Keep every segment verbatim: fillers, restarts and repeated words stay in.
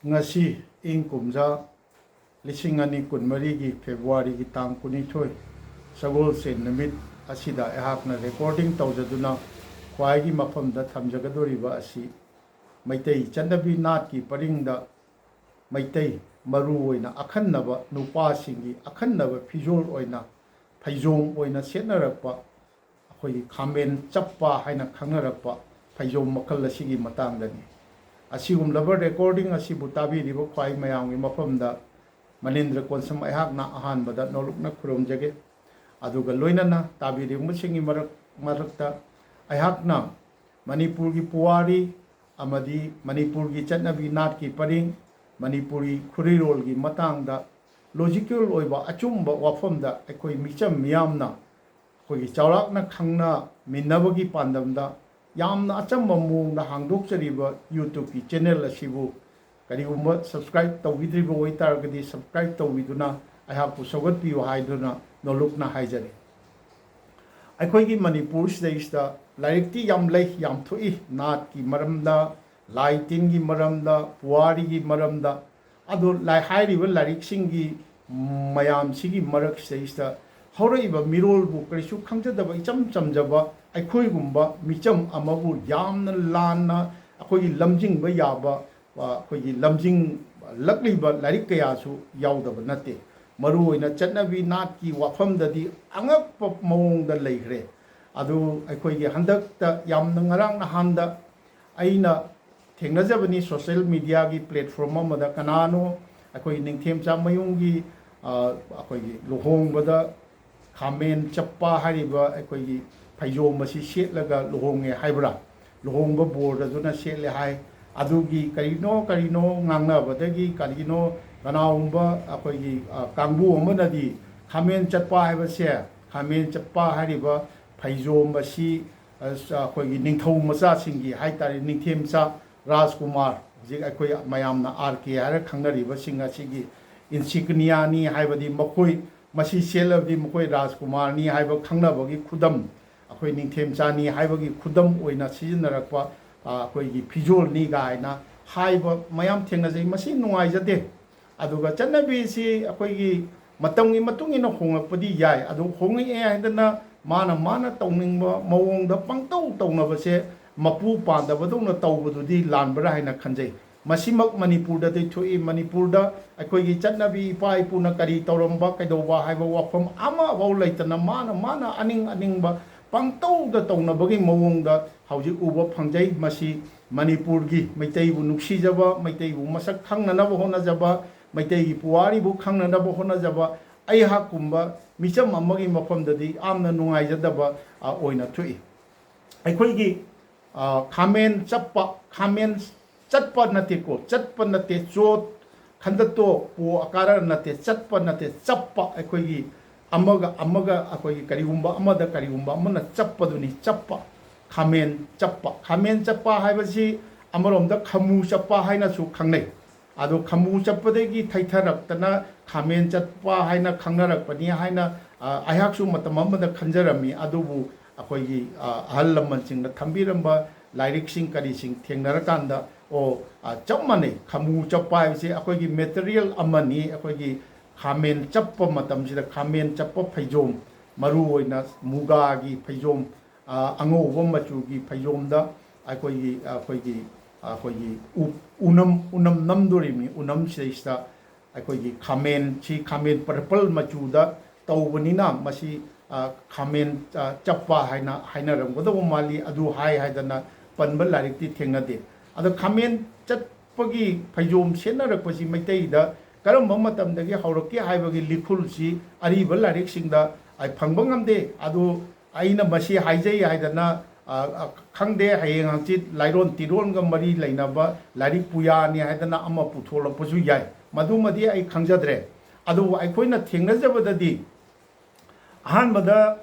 ꯉꯁꯤ ꯏꯪ ꯀꯨꯝꯖꯥ ꯂꯤꯁꯤꯡ ꯑꯅꯤ ꯀꯨꯟꯃꯔꯤꯒꯤ ꯐꯦꯕ꯭ꯔꯨꯋꯥꯔꯤꯒꯤ ꯇꯥꯡ ꯀꯨꯟꯅꯤꯊꯣꯏ, ꯁꯒꯣꯜꯁꯦꯟ ꯅꯨꯃꯤꯠ ꯑꯁꯤꯗ ꯑꯩꯍꯥꯛꯅ ꯔꯦꯀꯣꯔꯗꯤꯡ ꯇꯧꯖꯗꯨꯅ ꯈ꯭ꯋꯥꯏꯒꯤ ꯃꯐꯝꯗ ꯊꯝꯖꯒꯗꯧꯔꯤꯕ ꯑꯁꯤ ꯃꯩꯇꯩ ꯆꯠꯅꯕꯤ ꯅꯥꯠꯀꯤ ꯄꯔꯤꯡꯗ ꯃꯩꯇꯩ, ꯃꯔꯨ ꯑꯣꯏꯅ ꯑꯈꯟꯅꯕ ꯅꯨꯄꯥꯁꯤꯡꯒꯤ ꯑꯈꯟꯅꯕ ꯐꯤꯖꯣꯜ ꯑꯣꯏꯅ ꯐꯩꯖꯣꯝ ꯑꯣꯏꯅ ꯁꯦꯠꯅꯔꯛꯄ, ꯑꯩꯈꯣꯏꯒꯤ ꯈꯥꯃꯦꯟ ꯆꯞꯄ ꯍꯥꯏꯅ ꯈꯪꯅꯔꯛꯄ ꯐꯩꯖꯣꯝ ꯃꯈꯜ ꯑꯁꯤꯒꯤ ꯃꯇꯥꯡꯗꯅꯤ꯫ ꯑꯁꯤꯒꯨꯝꯂꯕ ꯔꯦꯀꯣꯔꯗꯤꯡ ꯑꯁꯤꯕꯨ ꯇꯥꯕꯤꯔꯤꯕ ꯈ꯭ꯋꯥꯏ ꯃꯌꯥꯝꯒꯤ ꯃꯐꯝꯗ ꯃꯅꯤꯟꯗ꯭ꯔ ꯀꯣꯟꯁꯝ ꯑꯩꯍꯥꯛꯅ ꯑꯍꯥꯟꯕꯗ ꯅꯣꯂꯨꯛꯅ ꯈꯨꯔꯨꯝꯖꯒꯦ꯫ ꯑꯗꯨꯒ ꯂꯣꯏꯅꯅ ꯇꯥꯕꯤꯔꯤꯕꯁꯤꯡꯒꯤ ꯃꯔꯛ-, ꯃꯔꯛꯇ ꯑꯩꯍꯥꯛꯅ ꯃꯅꯤꯄꯨꯔꯒꯤ ꯄꯨꯋꯥꯔꯤ ꯑꯃꯗꯤ ꯃꯅꯤꯄꯨꯔꯒꯤ ꯆꯠꯅꯕꯤ ꯅꯥꯠꯀꯤ ꯄꯔꯤꯡ, ꯃꯅꯤꯄꯨꯔꯤ ꯈꯨꯔꯤꯔꯣꯜꯒꯤ ꯃꯇꯥꯡꯗ ꯂꯣꯖꯤꯀꯦꯜ ꯑꯣꯏꯕ ꯑꯆꯨꯝꯕ ꯋꯥꯐꯝꯗ ꯑꯩꯈꯣꯏ ꯃꯤꯆꯝ ꯃꯤꯌꯥꯝꯅ ꯑꯩꯈꯣꯏꯒꯤ ꯆꯥꯎꯔꯥꯛꯅ ꯈꯪꯅꯃꯤꯟꯅꯕꯒꯤ ꯄꯥꯟꯗꯝꯗ ꯌꯥꯝꯅ ꯑꯆꯝꯕ ꯃꯑꯣꯡꯗ ꯍꯥꯡꯗꯣꯛꯆꯔꯤꯕ YouTubeꯀꯤ ꯆꯦꯅꯦꯜ ꯑꯁꯤꯕꯨ ꯀꯔꯤꯒꯨꯝꯕ subscribe ꯇꯧꯕꯤꯗ꯭ꯔꯤꯕ ꯑꯣꯏꯇꯥꯔꯒꯗꯤ subscribe ꯇꯧꯕꯤꯗꯨꯅ ꯑꯩꯍꯥꯛꯄꯨ ꯁꯧꯒꯠꯄꯤꯌꯨ ꯍꯥꯏꯗꯨꯅ ꯅꯣꯂꯨꯛꯅ ꯍꯥꯏꯖꯔꯤ꯫ ꯑꯩꯈꯣꯏꯒꯤ ꯃꯅꯤꯄꯨꯔꯁꯤꯗꯩꯁꯤꯗ ꯂꯥꯏꯔꯤꯛꯇꯤ ꯌꯥꯝ ꯂꯩ, ꯌꯥꯝ ꯊꯣꯛꯏ, ꯅꯥꯠꯀꯤ ꯃꯔꯝꯗ, ꯂꯥꯏ ꯇꯤꯟꯒꯤ ꯃꯔꯝꯗ, ꯄꯨꯋꯥꯔꯤꯒꯤ ꯃꯔꯝꯗ꯫ ꯑꯗꯣ ꯂꯥꯏ-, ꯍꯥꯏꯔꯤꯕ ꯂꯥꯏꯔꯤꯛꯁꯤꯡꯒꯤ ꯃꯌꯥꯝꯁꯤꯒꯤ ꯃꯔꯛꯁꯤꯗꯩꯁꯤꯗ ꯍꯧꯔꯛꯏꯕ ꯃꯤꯔꯣꯜꯕꯨ ꯀꯔꯤꯁꯨ ꯈꯪꯖꯗꯕ ꯏꯆꯝ ꯆꯝꯖꯕ ꯑꯩꯈꯣꯏꯒꯨꯝꯕ ꯃꯤꯆꯝ ꯑꯃꯕꯨ ꯌꯥꯝꯅ ꯂꯥꯟꯅ ꯑꯩꯈꯣꯏꯒꯤ ꯂꯝꯖꯤꯡꯕ ꯌꯥꯕ, ꯑ, ꯑꯩꯈꯣꯏꯒꯤ ꯂꯝꯖꯤꯡꯂꯛꯂꯤꯕ ꯂꯥꯏꯔꯤꯛ ꯀꯌꯥꯁꯨ ꯌꯥꯎꯗꯕ ꯅꯠꯇꯦ꯫ ꯃꯔꯨꯑꯣꯏꯅ ꯆꯠꯅꯕꯤ ꯅꯥꯠꯀꯤ ꯋꯥꯐꯝꯗꯗꯤ ꯑꯉꯛꯄ ꯃꯑꯣꯡꯗ ꯂꯩꯈ꯭ꯔꯦ꯫ ꯑꯗꯨ ꯑꯩꯈꯣꯏꯒꯤ ꯍꯟꯗꯛꯇ ꯌꯥꯝꯅ ꯉꯔꯥꯡ ꯅꯍꯥꯟꯗ ꯑꯩꯅ ꯊꯦꯡꯅꯖꯕꯅꯤ social mediaꯒꯤ platform ꯑꯃꯗ, ꯀꯅꯥꯅꯣ ꯑꯩꯈꯣꯏꯒꯤ ꯅꯤꯡꯊꯦꯝꯆꯥ ꯃꯌꯨꯝꯒꯤ, ꯑ, ꯑꯩꯈꯣꯏꯒꯤ ꯂꯨꯍꯣꯡꯕꯗ ꯈꯥꯃꯦꯟ ꯆꯞꯄ ꯍꯥꯏꯔꯤꯕ ꯑꯩꯈꯣꯏꯒꯤ ꯐꯩꯖꯣꯝ ꯑꯁꯤ ꯁꯦꯠꯂꯒ ꯂꯨꯍꯣꯡꯉꯦ ꯍꯥꯏꯕ꯭ꯔꯥ, ꯂꯨꯍꯣꯡꯕ ꯕꯣꯔꯗ ꯑꯗꯨꯅ ꯁꯦꯠꯂꯦ ꯍꯥꯏ꯫ ꯑꯗꯨꯒꯤ ꯀꯔꯤꯅꯣ ꯀꯔꯤꯅꯣ ꯉꯥꯡꯅꯕꯗꯒꯤ ꯀꯔꯤꯅꯣ ꯀꯅꯥꯒꯨꯝꯕ ꯑꯩꯈꯣꯏꯒꯤ, ꯑ, ꯀꯥꯡꯕꯨ ꯑꯃꯅꯗꯤ ꯈꯥꯃꯦꯟ ꯆꯠꯄ ꯍꯥꯏꯕꯁꯦ, ꯈꯥꯃꯦꯟ ꯆꯠꯄ ꯍꯥꯏꯔꯤꯕ ꯐꯩꯖꯣꯝ ꯑꯁꯤ, ꯑ, ꯑꯩꯈꯣꯏꯒꯤ ꯅꯤꯡꯊꯧ ꯃꯆꯥꯁꯤꯡꯒꯤ ꯍꯥꯏ ꯇꯥꯔꯦ, ꯅꯤꯡꯊꯦꯝꯆꯥ ꯔꯥꯖꯀꯨꯃꯥꯔ, ꯍꯧꯖꯤꯛ ꯑꯩꯈꯣꯏ ꯃꯌꯥꯝꯅ ꯑꯥꯔ ꯀꯦ ꯍꯥꯏꯔ ꯈꯪꯅꯔꯤꯕꯁꯤꯡ ꯑꯁꯤꯒꯤ insigniaꯅꯤ, ꯍꯥꯏꯕꯗꯤ ꯃꯈꯣꯏ, ꯃꯁꯤ ꯁꯦꯠꯂꯕꯗꯤ ꯃꯈꯣꯏ ꯔꯥꯖꯀꯨꯃꯥꯔꯅꯤ ꯍꯥꯏꯕ ꯈꯪꯅꯕꯒꯤ ꯈꯨꯗꯝ, ꯑꯩꯈꯣꯏ ꯅꯤꯡꯊꯦꯝꯆꯥꯅꯤ ꯍꯥꯏꯕꯒꯤ ꯈꯨꯗꯝ ꯑꯣꯏꯅ ꯁꯤꯖꯤꯟꯅꯔꯛꯄ, ꯑ, ꯑꯩꯈꯣꯏꯒꯤ ꯐꯤꯖꯣꯜꯅꯤ ꯀꯥꯏꯅ ꯍꯥꯏꯕ ꯃꯌꯥꯝ ꯊꯦꯡꯅꯖꯩ꯫ ꯃꯁꯤ ꯅꯨꯡꯉꯥꯏꯖꯗꯦ꯫ ꯑꯗꯨꯒ ꯆꯠꯅꯕꯤꯁꯤ ꯑꯩꯈꯣꯏꯒꯤ ꯃꯇꯝꯒꯤ ꯃꯇꯨꯡ ꯏꯟꯅ ꯍꯣꯡꯂꯛꯄꯗꯤ ꯌꯥꯏ, ꯑꯗꯨ ꯍꯣꯡꯂꯛꯑꯦ ꯍꯥꯏꯗꯅ ꯃꯥꯅ ꯃꯥꯅ ꯇꯧꯅꯤꯡꯕ ꯃꯑꯣꯡꯗ ꯄꯪꯇꯧ ꯇꯧꯅꯕꯁꯦ ꯃꯄꯨ ꯄꯥꯟꯗꯕꯗꯧꯅ ꯇꯧꯕꯗꯨꯗꯤ ꯂꯥꯟꯕ꯭ꯔꯥ ꯍꯥꯏꯅ ꯈꯟꯖꯩ꯫ ꯃꯁꯤꯃꯛ ꯃꯅꯤꯄꯨꯔꯗꯗꯤ ꯊꯣꯛꯏ꯫ ꯃꯅꯤꯄꯨꯔꯗ ꯑꯩꯈꯣꯏꯒꯤ ꯆꯠꯅꯕꯤ ꯏꯄꯥ ꯏꯄꯨꯅ ꯀꯔꯤ ꯇꯧꯔꯝꯕ ꯀꯩꯗꯧꯕ ꯍꯥꯏꯕ ꯋꯥꯐꯝ ꯑꯃꯐꯥꯎ ꯂꯩꯇꯅ ꯃꯥꯅ ꯃꯥꯅ ꯑꯅꯤꯡ ꯑꯅꯤꯡꯕ ꯄꯪꯇꯧꯗ ꯇꯧꯅꯕꯒꯤ ꯃꯑꯣꯡꯗ ꯍꯧꯖꯤꯛ ꯎꯕ ꯐꯪꯖꯩ꯫ ꯃꯁꯤ ꯃꯅꯤꯄꯨꯔꯒꯤ ꯃꯩꯇꯩꯕꯨ ꯅꯨꯡꯁꯤꯖꯕ, ꯃꯩꯇꯩꯕꯨ ꯃꯁꯛ ꯈꯪꯅꯅꯕ ꯍꯣꯠꯅꯖꯕ, ꯃꯩꯇꯩꯒꯤ ꯄꯨꯋꯥꯔꯤꯕꯨ ꯈꯪꯅꯅꯕ ꯍꯣꯠꯅꯖꯕ ꯑꯩꯍꯥꯛꯀꯨꯝꯕ ꯃꯤꯆꯝ ꯑꯃꯒꯤ ꯃꯐꯝꯗꯗꯤ ꯌꯥꯝꯅ ꯅꯨꯡꯉꯥꯏꯖꯗꯕ, ꯑ, ꯑꯣꯏꯅ ꯊꯣꯛꯏ꯫ ꯑꯩꯈꯣꯏꯒꯤ, ꯑ, ꯈꯥꯃꯦꯟ ꯆꯞꯄ, ꯈꯥꯃꯦꯟ ꯆꯠꯄ ꯅꯠꯇꯦꯀꯣ, ꯆꯠꯄ ꯅꯠꯇꯦ, ꯆꯣꯠ ꯈꯟꯗꯠꯇꯣ ꯄꯣ ꯑꯀꯥꯔ ꯅꯠꯇꯦ, ꯆꯠꯄ ꯅꯠꯇꯦ, ꯆꯞꯄ꯫ ꯑꯩꯈꯣꯏꯒꯤ ꯑꯃꯒ ꯑꯃꯒ ꯑꯩꯈꯣꯏꯒꯤ ꯀꯔꯤꯒꯨꯝꯕ ꯑꯃꯗ ꯀꯔꯤꯒꯨꯝꯕ ꯑꯃꯅ ꯆꯞꯄꯗꯨꯅꯤ, ꯆꯞꯄ꯫ ꯈꯥꯃꯦꯟ ꯆꯞꯄ, ꯈꯥꯃꯦꯟ ꯆꯞꯄ ꯍꯥꯏꯕꯁꯤ ꯑꯃꯔꯣꯝꯗ ꯈꯃꯨ ꯆꯞꯄ ꯍꯥꯏꯅꯁꯨ ꯈꯪꯅꯩ꯫ ꯑꯗꯣ ꯈꯃꯨ ꯆꯞꯄꯗꯒꯤ ꯊꯩꯊꯔꯛꯇꯅ ꯈꯥꯃꯦꯟ ꯆꯞꯄ ꯍꯥꯏꯅ ꯈꯪꯅꯔꯛꯄꯅꯤ ꯍꯥꯏꯅ, ꯑ, ꯑꯩꯍꯥꯛꯁꯨ ꯃꯇꯝ ꯑꯃꯗ ꯈꯟꯖꯔꯝꯃꯤ꯫ ꯑꯗꯨꯕꯨ ꯑꯩꯈꯣꯏꯒꯤ, ꯑ, ꯑꯍꯜ ꯂꯃꯟꯁꯤꯡꯅ ꯊꯝꯕꯤꯔꯝꯕ ꯂꯥꯏꯔꯤꯛꯁꯤꯡ ꯀꯔꯤꯁꯤꯡ ꯊꯦꯡꯅꯔꯀꯥꯟꯗ, ꯑꯣ, ꯑ, ꯆꯞ ꯃꯥꯟꯅꯩ꯫ ꯈꯃꯨ ꯆꯞꯄ ꯍꯥꯏꯕꯁꯤ ꯑꯩꯈꯣꯏꯒꯤ material ꯑꯃꯅꯤ꯫ ꯑꯩꯈꯣꯏꯒꯤ ꯈꯥꯃꯦꯟ ꯆꯞꯄ ꯃꯇꯝꯁꯤꯗ ꯈꯥꯃꯦꯟ ꯆꯞꯄ ꯐꯩꯖꯣꯝ, ꯃꯔꯨꯑꯣꯏꯅ ꯃꯨꯒꯥꯒꯤ ꯐꯩꯖꯣꯝ, ꯑ, ꯑꯉꯧꯕ ꯃꯆꯨꯒꯤ ꯐꯩꯖꯣꯝꯗ ꯑꯩꯈꯣꯏꯒꯤ, ꯑꯩꯈꯣꯏꯒꯤ, ꯑꯩꯈꯣꯏꯒꯤ ꯎ-, ꯎꯅꯝ, ꯎꯅꯝ ꯅꯝꯗꯣꯔꯤꯕꯅꯤ꯫ ꯎꯅꯝꯁꯤꯗꯩꯁꯤꯗ ꯑꯩꯈꯣꯏꯒꯤ ꯈꯥꯃꯦꯟꯁꯤ, ꯈꯥꯃꯦꯟ purple ꯃꯆꯨꯗ ꯇꯧꯕꯅꯤꯅ ꯃꯁꯤ, ꯑ, ꯈꯥꯃꯦꯟ, ꯑ, ꯆꯞꯄ ꯍꯥꯏꯅ ꯍꯥꯏꯅꯔꯝꯒꯗꯧꯕ ꯃꯥꯜꯂꯤ꯫ ꯑꯗꯨ ꯍꯥꯏ ꯍꯥꯏꯗꯅ ꯄꯟꯕ ꯂꯥꯏꯔꯤꯛꯇꯤ ꯊꯦꯡꯅꯗꯦ꯫ ꯑꯗꯣ ꯈꯥꯃꯦꯟ ꯆꯞꯄꯒꯤ ꯐꯩꯖꯣꯝ ꯁꯦꯠꯅꯔꯛꯄꯁꯤ ꯃꯩꯇꯩꯗ ꯀꯔꯝꯕ ꯃꯇꯝꯗꯒꯤ ꯍꯧꯔꯛꯀꯦ ꯍꯥꯏꯕꯒꯤ ꯂꯤꯈꯨꯜꯁꯤ ꯑꯔꯤꯕ ꯂꯥꯏꯔꯤꯛꯁꯤꯡꯗ ꯑꯩ ꯐꯪꯕ ꯉꯝꯗꯦ꯫ ꯑꯗꯨ ꯑꯩꯅ ꯃꯁꯤ ꯍꯥꯏꯖꯩ ꯍꯥꯏꯗꯅ, ꯑ, ꯑ, ꯈꯪꯗꯦ, ꯍꯌꯦꯡ ꯍꯪꯆꯤꯠ ꯂꯥꯏꯔꯣꯟ ꯇꯤꯔꯣꯟꯒ ꯃꯔꯤ ꯂꯩꯅꯕ ꯂꯥꯏꯔꯤꯛ ꯄꯨꯌꯥꯅꯤ ꯍꯥꯏꯗꯅ ꯑꯃ ꯄꯨꯊꯣꯛꯂꯛꯄꯁꯨ ꯌꯥꯏ, ꯃꯗꯨꯃꯗꯤ ꯑꯩ ꯈꯪꯖꯗ꯭ꯔꯦ꯫ ꯑꯗꯨꯕꯨ ꯑꯩꯈꯣꯏꯅ ꯊꯦꯡꯅꯖꯕꯗꯗꯤ ꯑꯍꯥꯟꯕꯗ,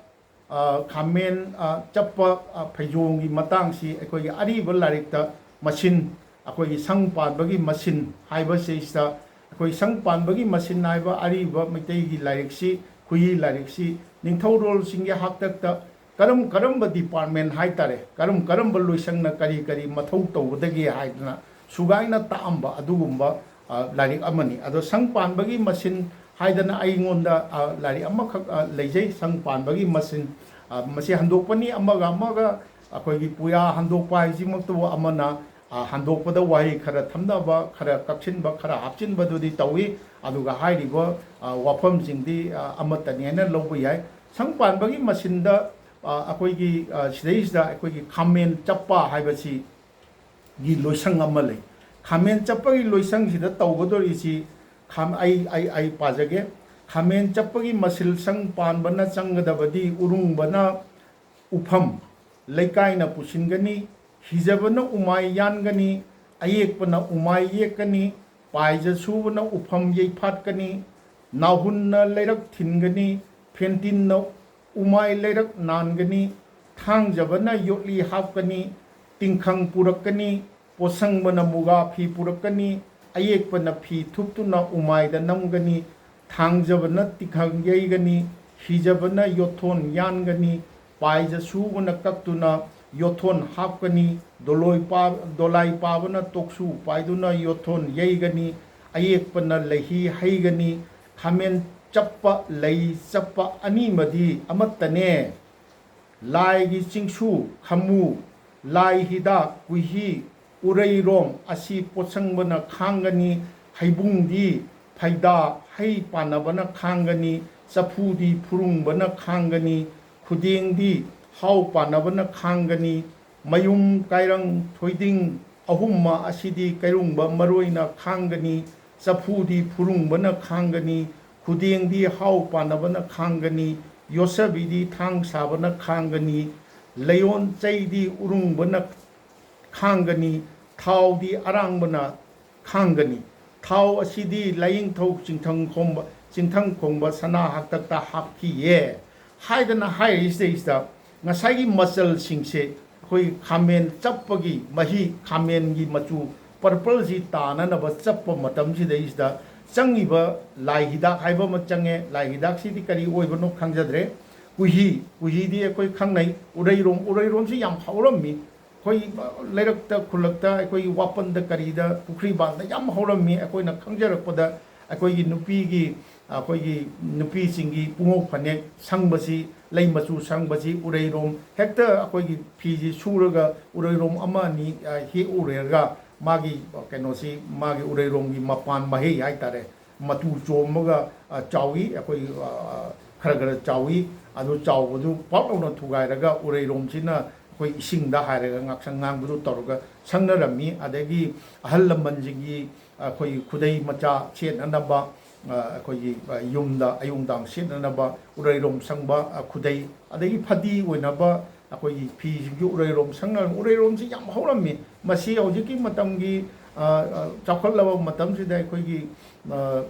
ꯑ, ꯈꯥꯃꯦꯟ, ꯑ, ꯆꯞꯄ, ꯑ, ꯐꯩꯖꯣꯝꯒꯤ ꯃꯇꯥꯡꯁꯤ ꯑꯩꯈꯣꯏꯒꯤ ꯑꯔꯤꯕ ꯂꯥꯏꯔꯤꯛꯇ ꯃꯁꯤꯟ, ꯑꯩꯈꯣꯏꯒꯤ ꯁꯪ ꯄꯥꯟꯕꯒꯤ ꯃꯁꯤꯟ ꯍꯥꯏꯕꯁꯤꯗ, ꯑꯩꯈꯣꯏ ꯁꯪ ꯄꯥꯟꯕꯒꯤ ꯃꯁꯤꯟ ꯍꯥꯏꯕ ꯑꯔꯤꯕ ꯃꯩꯇꯩꯒꯤ ꯂꯥꯏꯔꯤꯛꯁꯤ, ꯈꯨꯏ ꯂꯥꯏꯔꯤꯛꯁꯤ ꯅꯤꯡꯊꯧꯔꯣꯜꯁꯤꯡꯒꯤ ꯍꯥꯛꯇꯛꯇ ꯀꯔꯝ ꯀꯔꯝꯕ department ꯍꯥꯏꯇꯥꯔꯦ, ꯀꯔꯝ ꯀꯔꯝꯕ ꯂꯣꯏꯁꯪꯅ ꯀꯔꯤ ꯀꯔꯤ ꯃꯊꯧ ꯇꯧꯒꯗꯒꯦ ꯍꯥꯏꯗꯅ ꯁꯨꯒꯥꯏꯅ ꯇꯥꯛꯑꯝꯕ ꯑꯗꯨꯒꯨꯝꯕ, ꯑ, ꯂꯥꯏꯔꯤꯛ ꯑꯃꯅꯤ꯫ ꯑꯗꯣ ꯁꯪ ꯄꯥꯟꯕꯒꯤ ꯃꯁꯤꯟ ꯍꯥꯏꯗꯅ ꯑꯩꯉꯣꯟꯗ, ꯑ, ꯂꯥꯏꯔꯤꯛ ꯑꯃꯈꯛ, ꯑ, ꯂꯩꯖꯩ, ꯁꯪ ꯄꯥꯟꯕꯒꯤ ꯃꯁꯤꯟ꯫ ꯑ, ꯃꯁꯤ ꯍꯟꯗꯣꯛꯄꯅꯤ, ꯑꯃꯒ ꯑꯃꯒ ꯑꯩꯈꯣꯏꯒꯤ ꯄꯨꯌꯥ ꯍꯟꯗꯣꯛꯄ ꯍꯥꯏꯁꯤꯃꯛꯇꯕꯨ ꯑꯃꯅ, ꯑ, ꯍꯟꯗꯣꯛꯄꯗ ꯋꯥꯍꯩ ꯈꯔ ꯊꯝꯅꯕ, ꯈꯔ ꯀꯛꯁꯤꯟꯕ, ꯈꯔ ꯍꯥꯞꯆꯤꯟꯕꯗꯨꯗꯤ ꯇꯧꯏ꯫ ꯑꯗꯨꯒ ꯍꯥꯏꯔꯤꯕ, ꯑ, ꯋꯥꯐꯝꯁꯤꯡꯗꯤ, ꯑ, ꯑꯃꯠꯇꯅꯤ ꯍꯥꯏꯅ ꯂꯧꯕ ꯌꯥꯏ꯫ ꯁꯪ ꯄꯥꯟꯕꯒꯤ ꯃꯁꯤꯟꯗ, ꯑ, ꯑꯩꯈꯣꯏꯒꯤ, ꯑ, ꯁꯤꯗꯩꯁꯤꯗ ꯑꯩꯈꯣꯏꯒꯤ ꯈꯥꯃꯦꯟ ꯆꯞꯄ ꯍꯥꯏꯕꯁꯤ ꯒꯤ ꯂꯣꯏꯁꯪ ꯑꯃ ꯂꯩ꯫ ꯈꯥꯃꯦꯟ ꯆꯞꯄꯒꯤ ꯂꯣꯏꯁꯪꯁꯤꯗ ꯇꯧꯒꯗꯧꯔꯤꯁꯤ, ꯈꯥꯝ-, ꯑꯩ, ꯑꯩ, ꯑꯩ ꯄꯥꯖꯒꯦ꯫ ꯈꯥꯃꯦꯟ ꯆꯞꯄꯒꯤ ꯃꯁꯤꯜ ꯁꯪ ꯄꯥꯟꯕꯅ ꯆꯪꯒꯗꯕꯗꯤ ꯎꯔꯨꯡꯕꯅ ꯎꯐꯝ ꯂꯩꯀꯥꯏꯅ ꯄꯨꯁꯤꯟꯒꯅꯤ, ꯍꯤꯖꯕꯅ ꯎꯃꯥꯏ ꯌꯥꯟꯒꯅꯤ, ꯑꯌꯦꯛꯄꯅ ꯎꯃꯥꯏ ꯌꯦꯛꯀꯅꯤ, ꯄꯥꯏꯖ ꯁꯨꯕꯅ ꯎꯐꯝ ꯌꯩꯐꯥꯠꯀꯅꯤ, ꯅꯥꯍꯨꯟꯅ ꯂꯩꯔꯛ ꯊꯤꯟꯒꯅꯤ, ꯐꯦꯟꯇꯤꯟꯅ ꯎꯃꯥꯏ ꯂꯩꯔꯛ ꯅꯥꯟꯒꯅꯤ, ꯊꯥꯡꯖꯕꯅ ꯌꯣꯠꯂꯤ ꯍꯥꯞꯀꯅꯤ, ꯇꯤꯡꯈꯪ ꯄꯨꯔꯛꯀꯅꯤ, ꯄꯣꯠꯁꯪꯕꯅ ꯃꯨꯒꯥ ꯐꯤ ꯄꯨꯔꯛꯀꯅꯤ, ꯑꯌꯦꯛꯄꯅ ꯐꯤ ꯊꯨꯞꯇꯨꯅ ꯎꯃꯥꯏꯗ ꯅꯝꯒꯅꯤ, ꯊꯥꯡꯖꯕꯅ ꯇꯤꯡꯈꯪ ꯌꯩꯒꯅꯤ, ꯍꯤꯖꯕꯅ ꯌꯣꯠꯊꯣꯟ ꯌꯥꯟꯒꯅꯤ, ꯄꯥꯏꯖ ꯁꯨꯕꯅ ꯀꯛꯇꯨꯅ ꯌꯣꯠꯊꯣꯟ ꯍꯥꯞꯀꯅꯤ, ꯗꯣꯂꯣꯏ ꯄꯥ-, ꯗꯣꯂꯥꯏ ꯄꯥꯕꯅ ꯇꯣꯛꯁꯨ ꯄꯥꯏꯗꯨꯅ ꯌꯣꯠꯊꯣꯟ ꯌꯩꯒꯅꯤ, ꯑꯌꯦꯛꯄꯅ ꯂꯩꯍꯤ ꯍꯩꯒꯅꯤ, ꯈꯥꯃꯦꯟ ꯆꯞꯄ, ꯂꯩ ꯆꯞꯄ ꯑꯅꯤꯃꯗꯤ ꯑꯃꯠꯇꯅꯦ꯫ ꯂꯥꯏꯒꯤ ꯆꯤꯡꯁꯨ, ꯈꯥꯃꯨ, ꯂꯥꯏ ꯍꯤꯗꯥꯛ, ꯀꯨꯏꯍꯤ, ꯎꯔꯩꯔꯣꯝ ꯑꯁꯤ ꯄꯣꯠꯁꯪꯕꯅ ꯈꯥꯡꯒꯅꯤ, ꯍꯩꯕꯨꯡꯗꯤ ꯐꯩꯗꯥ ꯍꯩ ꯄꯥꯟꯅꯕꯅ ꯈꯥꯡꯒꯅꯤ, ꯆꯐꯨꯗꯤ ꯐꯨꯔꯨꯡꯕꯅ ꯈꯥꯡꯒꯅꯤ, ꯈꯨꯗꯦꯡꯗꯤ ꯍꯥꯎ ꯄꯥꯟꯅꯕꯅ ꯈꯥꯡꯒꯅꯤ, ꯃꯌꯨꯝ ꯀꯥꯏꯔꯪ ꯊꯣꯏꯗꯤꯡ ꯑꯍꯨꯝꯃ ꯑꯁꯤꯗꯤ ꯀꯩꯔꯨꯡꯕ ꯃꯔꯣꯏꯅ ꯈꯥꯡꯒꯅꯤ, ꯆꯐꯨꯗꯤ ꯐꯨꯔꯨꯡꯕꯅ ꯈꯥꯡꯒꯅꯤ, ꯈꯨꯗꯦꯡꯗꯤ ꯍꯥꯎ ꯄꯥꯟꯅꯕꯅ ꯈꯥꯡꯒꯅꯤ, ꯌꯣꯠꯁꯕꯤꯗꯤ ꯊꯥꯡ ꯁꯥꯕꯅ ꯈꯥꯡꯒꯅꯤ, ꯂꯩꯌꯣꯟ ꯆꯩꯗꯤ ꯎꯔꯨꯡꯕꯅ ꯈꯥꯡꯒꯅꯤ, ꯊꯥꯎꯗꯤ ꯑꯔꯥꯡꯕꯅ ꯈꯥꯡꯒꯅꯤ꯫ ꯊꯥꯎ ꯑꯁꯤꯗꯤ ꯂꯥꯏꯌꯦꯡꯊꯧ ꯆꯤꯡꯊꯪ ꯈꯣꯡꯕ, ꯆꯤꯡꯊꯪ ꯈꯣꯡꯕ ꯁꯅꯥ ꯍꯥꯛꯇꯛꯇ ꯍꯥꯞꯈꯤꯌꯦ ꯍꯥꯏꯗꯅ ꯍꯥꯏꯔꯤꯁꯤꯗꯩꯁꯤꯗ ꯉꯁꯥꯏꯒꯤ ꯃꯆꯜꯁꯤꯡꯁꯦ ꯑꯩꯈꯣꯏ ꯈꯥꯃꯦꯟ ꯆꯞꯄꯒꯤ ꯃꯍꯤ, ꯈꯥꯃꯦꯟꯒꯤ ꯃꯆꯨ ꯄꯔꯄꯜꯁꯤ ꯇꯥꯅꯅꯕ ꯆꯞꯄ ꯃꯇꯝꯁꯤꯗꯩꯁꯤꯗ ꯆꯪꯉꯤꯕ ꯂꯥꯏ ꯍꯤꯗꯥꯛ ꯍꯥꯏꯕ ꯑꯃ ꯆꯪꯉꯦ꯫ ꯂꯥꯏ ꯍꯤꯗꯥꯛꯁꯤꯗꯤ ꯀꯔꯤ ꯑꯣꯏꯕꯅꯣ ꯈꯪꯖꯗ꯭ꯔꯦ꯫ ꯀꯨꯍꯤ, ꯀꯨꯍꯤꯗꯤ ꯑꯩꯈꯣꯏ ꯈꯪꯅꯩ, ꯎꯔꯩꯔꯣꯝ, ꯎꯔꯩꯔꯣꯝꯁꯤ ꯌꯥꯝ ꯍꯧꯔꯝꯃꯤ꯫ ꯑꯩꯈꯣꯏ ꯂꯩꯔꯛꯇ ꯈꯨꯜꯂꯛꯇ ꯑꯩꯈꯣꯏꯒꯤ ꯋꯥꯄꯟꯗ ꯀꯔꯤꯗ ꯄꯨꯈ꯭ꯔꯤ ꯃꯄꯥꯟꯗ ꯌꯥꯝ ꯍꯧꯔꯝꯃꯤ꯫ ꯑꯩꯈꯣꯏꯅ ꯈꯪꯖꯔꯛꯄꯗ ꯑꯩꯈꯣꯏꯒꯤ ꯅꯨꯄꯤꯒꯤ ꯑꯩꯈꯣꯏꯒꯤ ꯅꯨꯄꯤꯁꯤꯡꯒꯤ ꯄꯨꯉꯧ ꯐꯅꯦꯛ ꯁꯪꯕꯁꯤ, ꯂꯩ ꯃꯆꯨ ꯁꯪꯕꯁꯤ, ꯎꯔꯩꯔꯣꯝ ꯍꯦꯛꯇ ꯑꯩꯈꯣꯏꯒꯤ ꯐꯤꯁꯤ ꯁꯨꯔꯒ ꯎꯔꯩꯔꯣꯝ ꯑꯃ ꯑꯅꯤ, ꯑ, ꯍꯦꯛꯎꯔꯒ ꯃꯥꯒꯤ ꯀꯩꯅꯣꯁꯤ, ꯃꯥꯒꯤ ꯎꯔꯩꯔꯣꯝꯒꯤ ꯃꯄꯥꯟ ꯃꯍꯩ ꯍꯥꯏꯇꯥꯔꯦ, ꯃꯇꯨ ꯆꯣꯝꯃꯒ, ꯑ, ꯆꯥꯎꯏ꯫ ꯑꯩꯈꯣꯏ, ꯑ, ꯈꯔ ꯈꯔ ꯆꯥꯎꯏ꯫ ꯑꯗꯨ ꯆꯥꯎꯕꯗꯨ ꯄꯥꯛ ꯂꯥꯎꯅ ꯊꯨꯒꯥꯏꯔꯒ ꯎꯔꯩꯔꯣꯝꯁꯤꯅ ꯑꯩꯈꯣꯏ ꯏꯁꯤꯡꯗ ꯍꯥꯏꯔꯒ ꯉꯥꯛꯁꯪ ꯉꯥꯡꯕꯗꯨ ꯇꯧꯔꯒ ꯁꯪꯅꯔꯝꯃꯤ꯫ ꯑꯗꯒꯤ ꯑꯍꯜ ꯂꯃꯟꯁꯤꯡꯒꯤ ꯑꯩꯈꯣꯏꯒꯤ ꯈꯨꯗꯩ ꯃꯆꯥ ꯁꯦꯠꯅꯅꯕ, ꯑ, ꯑꯩꯈꯣꯏꯒꯤ, ꯑ, ꯌꯨꯝꯗ ꯑꯌꯨꯛ ꯅꯨꯡꯗꯥꯡ ꯁꯦꯠꯅꯅꯕ ꯎꯔꯩꯔꯣꯝ ꯁꯪꯕ, ꯑ, ꯈꯨꯗꯩ, ꯑꯗꯒꯤ ꯐꯗꯤ ꯑꯣꯏꯅꯕ ꯑꯩꯈꯣꯏꯒꯤ ꯐꯤꯁꯤꯡꯁꯨ ꯎꯔꯩꯔꯣꯝ ꯁꯪꯅꯔꯝꯃꯤ꯫ ꯎꯔꯩꯔꯣꯝꯁꯤ ꯌꯥꯝ ꯍꯧꯔꯝꯃꯤ꯫ ꯃꯁꯤ ꯍꯧꯖꯤꯛꯀꯤ ꯃꯇꯝꯒꯤ, ꯑ, ꯑ, ꯆꯥꯎꯈꯠꯂꯕ ꯃꯇꯝꯁꯤꯗ ꯑꯩꯈꯣꯏꯒꯤ, ꯑ,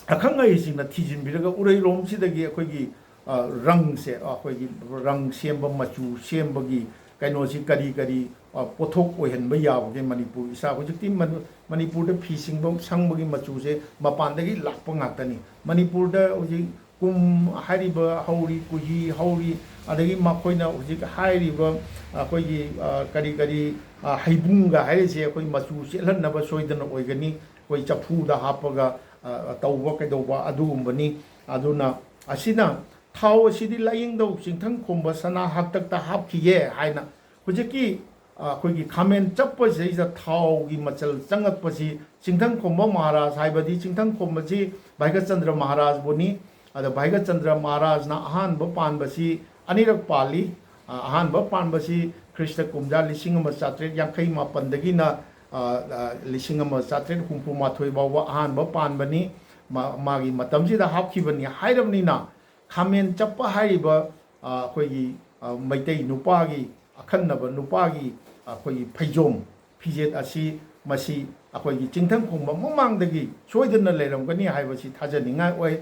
ꯑꯈꯪ ꯑꯍꯩꯁꯤꯡꯅ ꯊꯤꯖꯤꯟꯕꯤꯔꯒ ꯎꯔꯩꯔꯣꯝꯁꯤꯗꯒꯤ ꯑꯩꯈꯣꯏꯒꯤ, ꯑ, ꯔꯪꯁꯦ, ꯑꯩꯈꯣꯏꯒꯤ ꯔꯪ ꯁꯦꯝꯕ, ꯃꯆꯨ ꯁꯦꯝꯕꯒꯤ ꯀꯩꯅꯣꯁꯤ ꯀꯔꯤ ꯀꯔꯤ, ꯑ, ꯄꯣꯠꯊꯣꯛ ꯑꯣꯏꯍꯟꯕ ꯌꯥꯕꯒꯦ ꯃꯅꯤꯄꯨꯔ ꯏꯁꯥ? ꯍꯧꯖꯤꯛꯇꯤ ꯃꯅꯤ-, ꯃꯅꯤꯄꯨꯔꯗ ꯐꯤ ꯁꯤꯡꯕ ꯁꯪꯕꯒꯤ ꯃꯆꯨꯁꯦ ꯃꯄꯥꯟꯗꯒꯤ ꯂꯥꯛꯄ ꯉꯥꯛꯇꯅꯤ꯫ ꯃꯅꯤꯄꯨꯔꯗ ꯍꯧꯖꯤꯛ ꯀꯨꯝ ꯍꯥꯏꯔꯤꯕ ꯍꯧꯔꯤ, ꯀꯨꯍꯤ ꯍꯧꯔꯤ, ꯑꯗꯒꯤ ꯃꯈꯣꯏꯅ ꯍꯧꯖꯤꯛ ꯍꯥꯏꯔꯤꯕ ꯑꯩꯈꯣꯏꯒꯤ, ꯑ, ꯀꯔꯤ ꯀꯔꯤ, ꯑ, ꯍꯩꯕꯨꯡꯒ ꯍꯥꯏꯔꯤꯁꯦ ꯑꯩꯈꯣꯏ ꯃꯆꯨ ꯆꯦꯜꯍꯟꯅꯕ ꯁꯣꯏꯗꯅ ꯑꯣꯏꯒꯅꯤ꯫ ꯑꯩꯈꯣꯏ ꯆꯐꯨꯗ ꯍꯥꯞꯄꯒ, ꯑ, ꯇꯧꯕ ꯀꯩꯗꯧꯕ ꯑꯗꯨꯒꯨꯝꯕꯅꯤ꯫ ꯑꯗꯨꯅ ꯑꯁꯤꯅ ꯊꯥꯎ ꯑꯁꯤꯗꯤ ꯂꯥꯏꯌꯦꯡꯗꯧ ꯆꯤꯡꯊꯪ ꯈꯣꯝꯕ ꯁꯅꯥ ꯍꯥꯛꯇꯛꯇ ꯍꯥꯞꯈꯤꯒꯦ ꯍꯥꯏꯅ ꯍꯧꯖꯤꯛꯀꯤ, ꯑ, ꯑꯩꯈꯣꯏꯒꯤ ꯈꯥꯃꯦꯟ ꯆꯞꯄꯁꯤꯗꯩꯁꯤꯗ ꯊꯥꯎꯒꯤ ꯃꯆꯜ ꯆꯪꯉꯛꯄꯁꯤ ꯆꯤꯡꯊꯪ ꯈꯣꯝꯕ ꯃꯍꯥꯔꯥꯖ ꯍꯥꯏꯕꯗꯤ ꯆꯤꯡꯊꯪ ꯈꯣꯝꯕꯁꯤ ꯚꯥꯏꯒꯆꯟꯗ꯭ꯔ ꯃꯍꯥꯔꯥꯖꯕꯨꯅꯤ꯫ ꯑꯗ ꯚꯥꯏꯒꯆꯟꯗ꯭ꯔ ꯃꯍꯥꯔꯥꯖꯅ ꯑꯍꯥꯟꯕ ꯄꯥꯟꯕꯁꯤ ꯑꯅꯤꯔꯛ ꯄꯥꯜꯂꯤ꯫ ꯑ, ꯑꯍꯥꯟꯕ ꯄꯥꯟꯕꯁꯤ ꯈ꯭ꯔꯤꯁꯇ ꯀꯨꯝꯖꯥ ꯂꯤꯁꯤꯡ ꯑꯃ ꯆꯥꯇ꯭ꯔꯦꯠ ꯌꯥꯡꯈꯩ ꯃꯥꯄꯟꯗꯒꯤꯅ, ꯑ, ꯑ, ꯂꯤꯁꯤꯡ ꯑꯃ ꯆꯥꯇ꯭ꯔꯦꯠ ꯍꯨꯝꯐꯨ ꯃꯥꯊꯣꯏ ꯐꯥꯎꯕ ꯑꯍꯥꯟꯕ ꯄꯥꯟꯕꯅꯤ꯫ ꯃꯥ-, ꯃꯥꯒꯤ ꯃꯇꯝꯁꯤꯗ ꯍꯥꯞꯈꯤꯕꯅꯤ ꯍꯥꯏꯔꯕꯅꯤꯅ, ꯈꯥꯃꯦꯟ ꯆꯞꯄ ꯍꯥꯏꯔꯤꯕ, ꯑ, ꯑꯩꯈꯣꯏꯒꯤ, ꯑ, ꯃꯩꯇꯩ ꯅꯨꯄꯥꯒꯤ, ꯑꯈꯟꯅꯕ ꯅꯨꯄꯥꯒꯤ, ꯑꯩꯈꯣꯏꯒꯤ ꯐꯩꯖꯣꯝ, ꯐꯤꯖꯦꯠ ꯑꯁꯤ ꯃꯁꯤ ꯑꯩꯈꯣꯏꯒꯤ ꯆꯤꯡꯊꯪ ꯈꯣꯝꯕ ꯃꯃꯥꯡꯗꯒꯤ ꯁꯣꯏꯗꯅ ꯂꯩꯔꯝꯒꯅꯤ ꯍꯥꯏꯕꯁꯤ ꯊꯥꯖꯅꯤꯡꯉꯥꯏ ꯑꯣꯏ꯫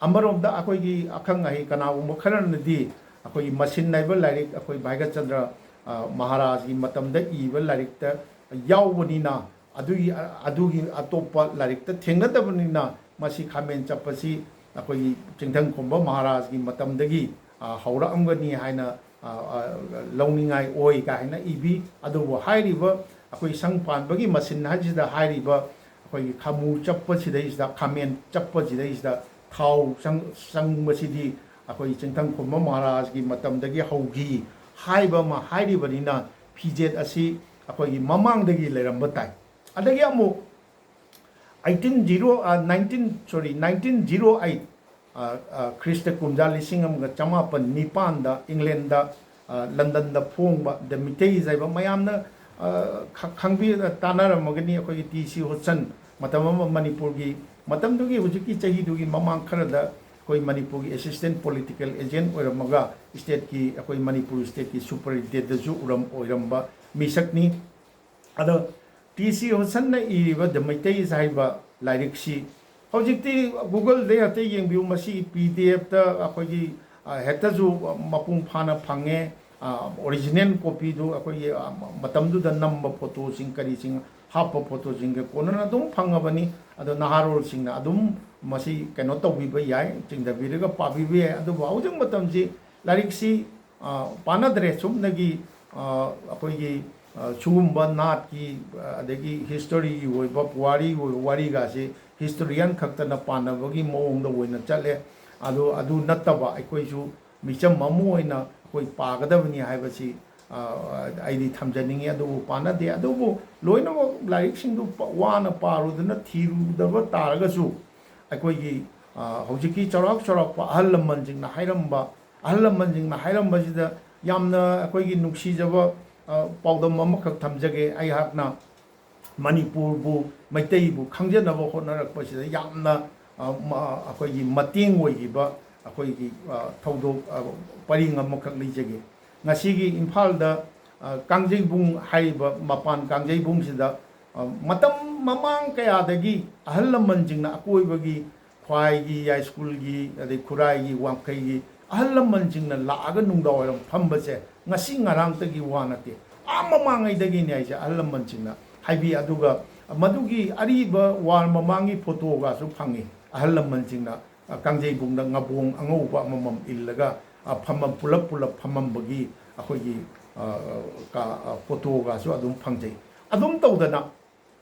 ꯑꯃꯔꯣꯝꯗ ꯑꯩꯈꯣꯏꯒꯤ ꯑꯈꯪ ꯑꯍꯩ ꯀꯅꯥꯒꯨꯝꯕ ꯈꯔꯅꯗꯤ ꯑꯩꯈꯣꯏꯒꯤ ꯃꯁꯤꯟ ꯅꯥꯏꯕ ꯂꯥꯏꯔꯤꯛ, ꯑꯩꯈꯣꯏ ꯚꯥꯏꯒꯆꯟꯗ꯭ꯔ, ꯑ, ꯃꯍꯥꯔꯥꯖꯒꯤ ꯃꯇꯝꯗ ꯏꯕ ꯂꯥꯏꯔꯤꯛꯇ ꯌꯥꯎꯕꯅꯤꯅ, ꯑꯗꯨꯒꯤ, ꯑꯗꯨꯒꯤ ꯑꯇꯣꯞꯄ ꯂꯥꯏꯔꯤꯛꯇ ꯊꯦꯡꯅꯗꯕꯅꯤꯅ, ꯃꯁꯤ ꯈꯥꯃꯦꯟ ꯆꯞꯄꯁꯤ ꯑꯩꯈꯣꯏꯒꯤ ꯆꯤꯡꯊꯪ ꯈꯣꯝꯕ ꯃꯍꯥꯔꯥꯖꯒꯤ ꯃꯇꯝꯗꯒꯤ, ꯑ, ꯍꯧꯔꯛꯑꯝꯒꯅꯤ ꯍꯥꯏꯅ ꯑ, ꯑ, ꯂꯧꯅꯤꯡꯉꯥꯏ ꯑꯣꯏ ꯀꯥꯏꯅ ꯏꯕꯤ꯫ ꯑꯗꯨꯕꯨ ꯍꯥꯏꯔꯤꯕ ꯑꯩꯈꯣꯏ ꯁꯪ ꯄꯥꯟꯕꯒꯤ ꯃꯁꯤꯟ ꯍꯥꯏꯁꯤꯗ ꯍꯥꯏꯔꯤꯕ ꯑꯩꯈꯣꯏꯒꯤ ꯈꯥꯃꯨ ꯆꯞꯄꯁꯤꯗꯩꯁꯤꯗ, ꯈꯥꯃꯦꯟ ꯆꯞꯄꯁꯤꯗꯩꯁꯤꯗ ꯊꯥꯎ ꯆꯪ-, ꯆꯪꯕꯁꯤꯗꯤ ꯑꯩꯈꯣꯏ ꯆꯤꯡꯊꯪ ꯈꯨꯝꯕ ꯃꯍꯥꯔꯥꯖꯒꯤ ꯃꯇꯝꯗꯒꯤ ꯍꯧꯈꯤ ꯍꯥꯏꯕ ꯑꯃ ꯍꯥꯏꯔꯤꯕꯅꯤꯅ, ꯐꯤꯖꯦꯠ ꯑꯁꯤ ꯑꯩꯈꯣꯏꯒꯤ ꯃꯃꯥꯡꯗꯒꯤ ꯂꯩꯔꯝꯕ ꯇꯥꯏ꯫ ꯑꯗꯒꯤ ꯑꯃꯨꯛ eighteen zero, ꯑ, nineteen, sorry, nineteen zero eight, ꯑ, ꯑ, ꯈ꯭ꯔꯤꯁꯇ ꯀꯨꯝꯖꯥ ꯂꯤꯁꯤꯡ ꯑꯃꯒ ꯆꯃꯥꯄꯟ ꯅꯤꯄꯥꯟꯗ ꯏꯪꯂꯦꯟꯗ, ꯑ, ꯂꯟꯗꯟꯗ ꯐꯣꯡꯕ The Meiteis ꯍꯥꯏꯕ ꯃꯌꯥꯝꯅ, ꯑ, ꯈ-, ꯈꯪꯕꯤ-, ꯇꯥꯟꯅꯔꯝꯃꯒꯅꯤ꯫ ꯑꯩꯈꯣꯏꯒꯤ ꯇꯤ ꯁꯤ ꯍꯨꯗꯁꯟ ꯃꯇꯝ ꯑꯃ ꯃꯅꯤꯄꯨꯔꯒꯤ, ꯃꯇꯝꯗꯨꯒꯤ ꯍꯧꯖꯤꯛꯀꯤ ꯆꯍꯤꯗꯨꯒꯤ ꯃꯃꯥꯡ ꯈꯔꯗ ꯑꯩꯈꯣꯏ ꯃꯅꯤꯄꯨꯔꯒꯤ assistant political agent ꯑꯣꯏꯔꯝꯃꯒ stateꯀꯤ, ꯑꯩꯈꯣꯏ ꯃꯅꯤꯄꯨꯔ stateꯀꯤ superintendentꯁꯨ ꯎꯔꯝ-, ꯑꯣꯏꯔꯝꯕ ꯃꯤꯁꯛꯅꯤ꯫ ꯑꯗꯣ ꯇꯤ ꯁꯤ ꯍꯨꯗꯁꯟꯅ ꯏꯔꯤꯕ The Meiteis ꯍꯥꯏꯕ ꯂꯥꯏꯔꯤꯛꯁꯤ ꯍꯧꯖꯤꯛꯇꯤ Googleꯗ ꯍꯦꯛꯇ ꯌꯦꯡꯕꯤꯌꯨ, ꯃꯁꯤ P D Fꯇ ꯑꯩꯈꯣꯏꯒꯤ, ꯑ, ꯍꯦꯛꯇꯁꯨ ꯃꯄꯨꯡ ꯐꯥꯅ ꯐꯪꯉꯦ꯫ ꯑ, original copyꯗꯨ ꯑꯩꯈꯣꯏꯒꯤ, ꯑ, ꯃꯇꯝꯗꯨꯗ ꯅꯝꯕ photoꯁꯤꯡ ꯀꯔꯤꯁꯤꯡ ꯍꯥꯞꯄ photoꯁꯤꯡꯒ ꯀꯣꯟꯅꯅ ꯑꯗꯨꯝ ꯐꯪꯉꯕꯅꯤ꯫ ꯑꯗꯣ ꯅꯍꯥꯔꯣꯜꯁꯤꯡꯅ ꯑꯗꯨꯝ ꯃꯁꯤ ꯀꯩꯅꯣ ꯇꯧꯕꯤꯕ ꯌꯥꯏ, ꯆꯤꯡꯊꯕꯤꯔꯒ ꯄꯥꯕꯤꯕ ꯌꯥꯏ꯫ ꯑꯗꯨꯕꯨ ꯍꯧꯖꯤꯛ ꯃꯇꯝꯁꯤ ꯂꯥꯏꯔꯤꯛꯁꯤ, ꯑ, ꯄꯥꯟꯅꯗ꯭ꯔꯦ꯫ ꯆꯨꯝꯅꯒꯤ, ꯑ, ꯑꯩꯈꯣꯏꯒꯤ, ꯑ, ꯁꯤꯒꯨꯝꯕ ꯅꯥꯠꯀꯤ, ꯑ, ꯑꯗꯒꯤ historyꯒꯤ ꯑꯣꯏꯕ ꯄꯨꯋꯥꯔꯤꯒꯤ ꯑꯣꯏꯕ ꯋꯥꯔꯤꯒꯁꯤ historian ꯈꯛꯇꯅ ꯄꯥꯟꯅꯕꯒꯤ ꯃꯑꯣꯡꯗ ꯑꯣꯏꯅ ꯆꯠꯂꯦ꯫ ꯑꯗꯨ, ꯑꯗꯨ ꯅꯠꯇꯕ ꯑꯩꯈꯣꯏꯁꯨ ꯃꯤꯆꯝ ꯑꯃ ꯑꯣꯏꯅ ꯑꯩꯈꯣꯏ ꯄꯥꯒꯗꯕꯅꯤ ꯍꯥꯏꯕꯁꯤ, ꯑ, ꯑꯩꯗꯤ ꯊꯝꯖꯅꯤꯡꯉꯤ꯫ ꯑꯗꯨꯕꯨ ꯄꯥꯟꯅꯗꯦ꯫ ꯑꯗꯨꯕꯨ ꯂꯣꯏꯅꯃꯛ ꯂꯥꯏꯔꯤꯛꯁꯤꯡꯗꯨ ꯄ-, ꯋꯥꯅ ꯄꯥꯔꯨꯗꯅ ꯊꯤꯔꯨꯗꯕ ꯇꯥꯔꯒꯁꯨ ꯑꯩꯈꯣꯏꯒꯤ, ꯑ, ꯍꯧꯖꯤꯛꯀꯤ ꯆꯥꯎꯔꯥꯛ ꯆꯥꯎꯔꯥꯛꯄ ꯑꯍꯜ ꯂꯃꯟꯁꯤꯡꯅ ꯍꯥꯏꯔꯝꯕ, ꯑꯍꯜ ꯂꯃꯟꯁꯤꯡꯅ ꯍꯥꯏꯔꯝꯕꯁꯤꯗ ꯌꯥꯝꯅ ꯑꯩꯈꯣꯏꯒꯤ ꯅꯨꯡꯁꯤꯖꯕ, ꯑ, ꯄꯥꯎꯗꯝ ꯑꯃꯈꯛ ꯊꯝꯖꯒꯦ꯫ ꯑꯩꯍꯥꯛꯅ ꯃꯅꯤꯄꯨꯔꯕꯨ, ꯃꯩꯇꯩꯕꯨ ꯈꯪꯖꯅꯕ ꯍꯣꯠꯅꯔꯛꯄꯁꯤꯗ ꯌꯥꯝꯅ, ꯑ, ꯃ-, ꯑꯩꯈꯣꯏꯒꯤ ꯃꯇꯦꯡ ꯑꯣꯏꯈꯤꯕ ꯑꯩꯈꯣꯏꯒꯤ, ꯑ, ꯊꯧꯗꯣꯛ, ꯑ, ꯄꯔꯤꯡ ꯑꯃꯈꯛ ꯂꯤꯖꯒꯦ꯫ ꯉꯁꯤꯒꯤ ꯏꯝꯐꯥꯜꯗ, ꯑ, ꯀꯥꯡꯖꯩꯕꯨꯡ ꯍꯥꯏꯔꯤꯕ ꯃꯄꯥꯟ ꯀꯥꯡꯖꯩꯕꯨꯡꯁꯤꯗ, ꯑ, ꯃꯇꯝ ꯃꯃꯥꯡ ꯀꯌꯥꯗꯒꯤ ꯑꯍꯜ ꯂꯃꯟꯁꯤꯡꯅ ꯑꯀꯣꯏꯕꯒꯤ ꯈ꯭ꯋꯥꯏꯒꯤ, ꯌꯥꯏꯁ꯭ꯀꯨꯜꯒꯤ, ꯑꯗꯩ ꯈꯨꯔꯥꯏꯒꯤ, ꯋꯥꯡꯈꯩꯒꯤ ꯑꯍꯜ ꯂꯃꯟꯁꯤꯡꯅ ꯂꯥꯛꯑꯒ ꯅꯨꯡꯗꯥꯡꯋꯥꯏꯔꯝ ꯐꯝꯕꯁꯦ ꯉꯁꯤ ꯉꯔꯥꯡꯇꯒꯤ ꯋꯥ ꯅꯠꯇꯦ꯫ ꯑꯥ ꯃꯃꯥꯡꯉꯩꯗꯒꯤꯅꯦ ꯍꯥꯏꯁꯦ ꯑꯍꯜ ꯂꯃꯟꯁꯤꯡꯅ ꯍꯥꯏꯕꯤ꯫ ꯑꯗꯨꯒ ꯃꯗꯨꯒꯤ ꯑꯔꯤꯕ ꯋꯥꯜ ꯃꯃꯥꯡꯒꯤ ꯐꯣꯇꯣꯒꯁꯨ ꯐꯪꯉꯤ꯫ ꯑꯍꯜ ꯂꯃꯟꯁꯤꯡꯅ, ꯑ, ꯀꯥꯡꯖꯩꯕꯨꯡꯗ ꯉꯥꯕꯣꯡ ꯑꯉꯧꯕ ꯑꯃꯃꯝ ꯏꯜꯂꯒ ꯑ, ꯐꯝꯃꯝ-, ꯄꯨꯂꯞ ꯄꯨꯂꯞ ꯐꯝꯃꯝꯕꯒꯤ ꯑꯩꯈꯣꯏꯒꯤ, ꯑ, ꯀ-, ꯑ, ꯐꯣꯇꯣꯒꯁꯨ ꯑꯗꯨꯝ ꯐꯪꯖꯩ꯫ ꯑꯗꯨꯝ ꯇꯧꯗꯅ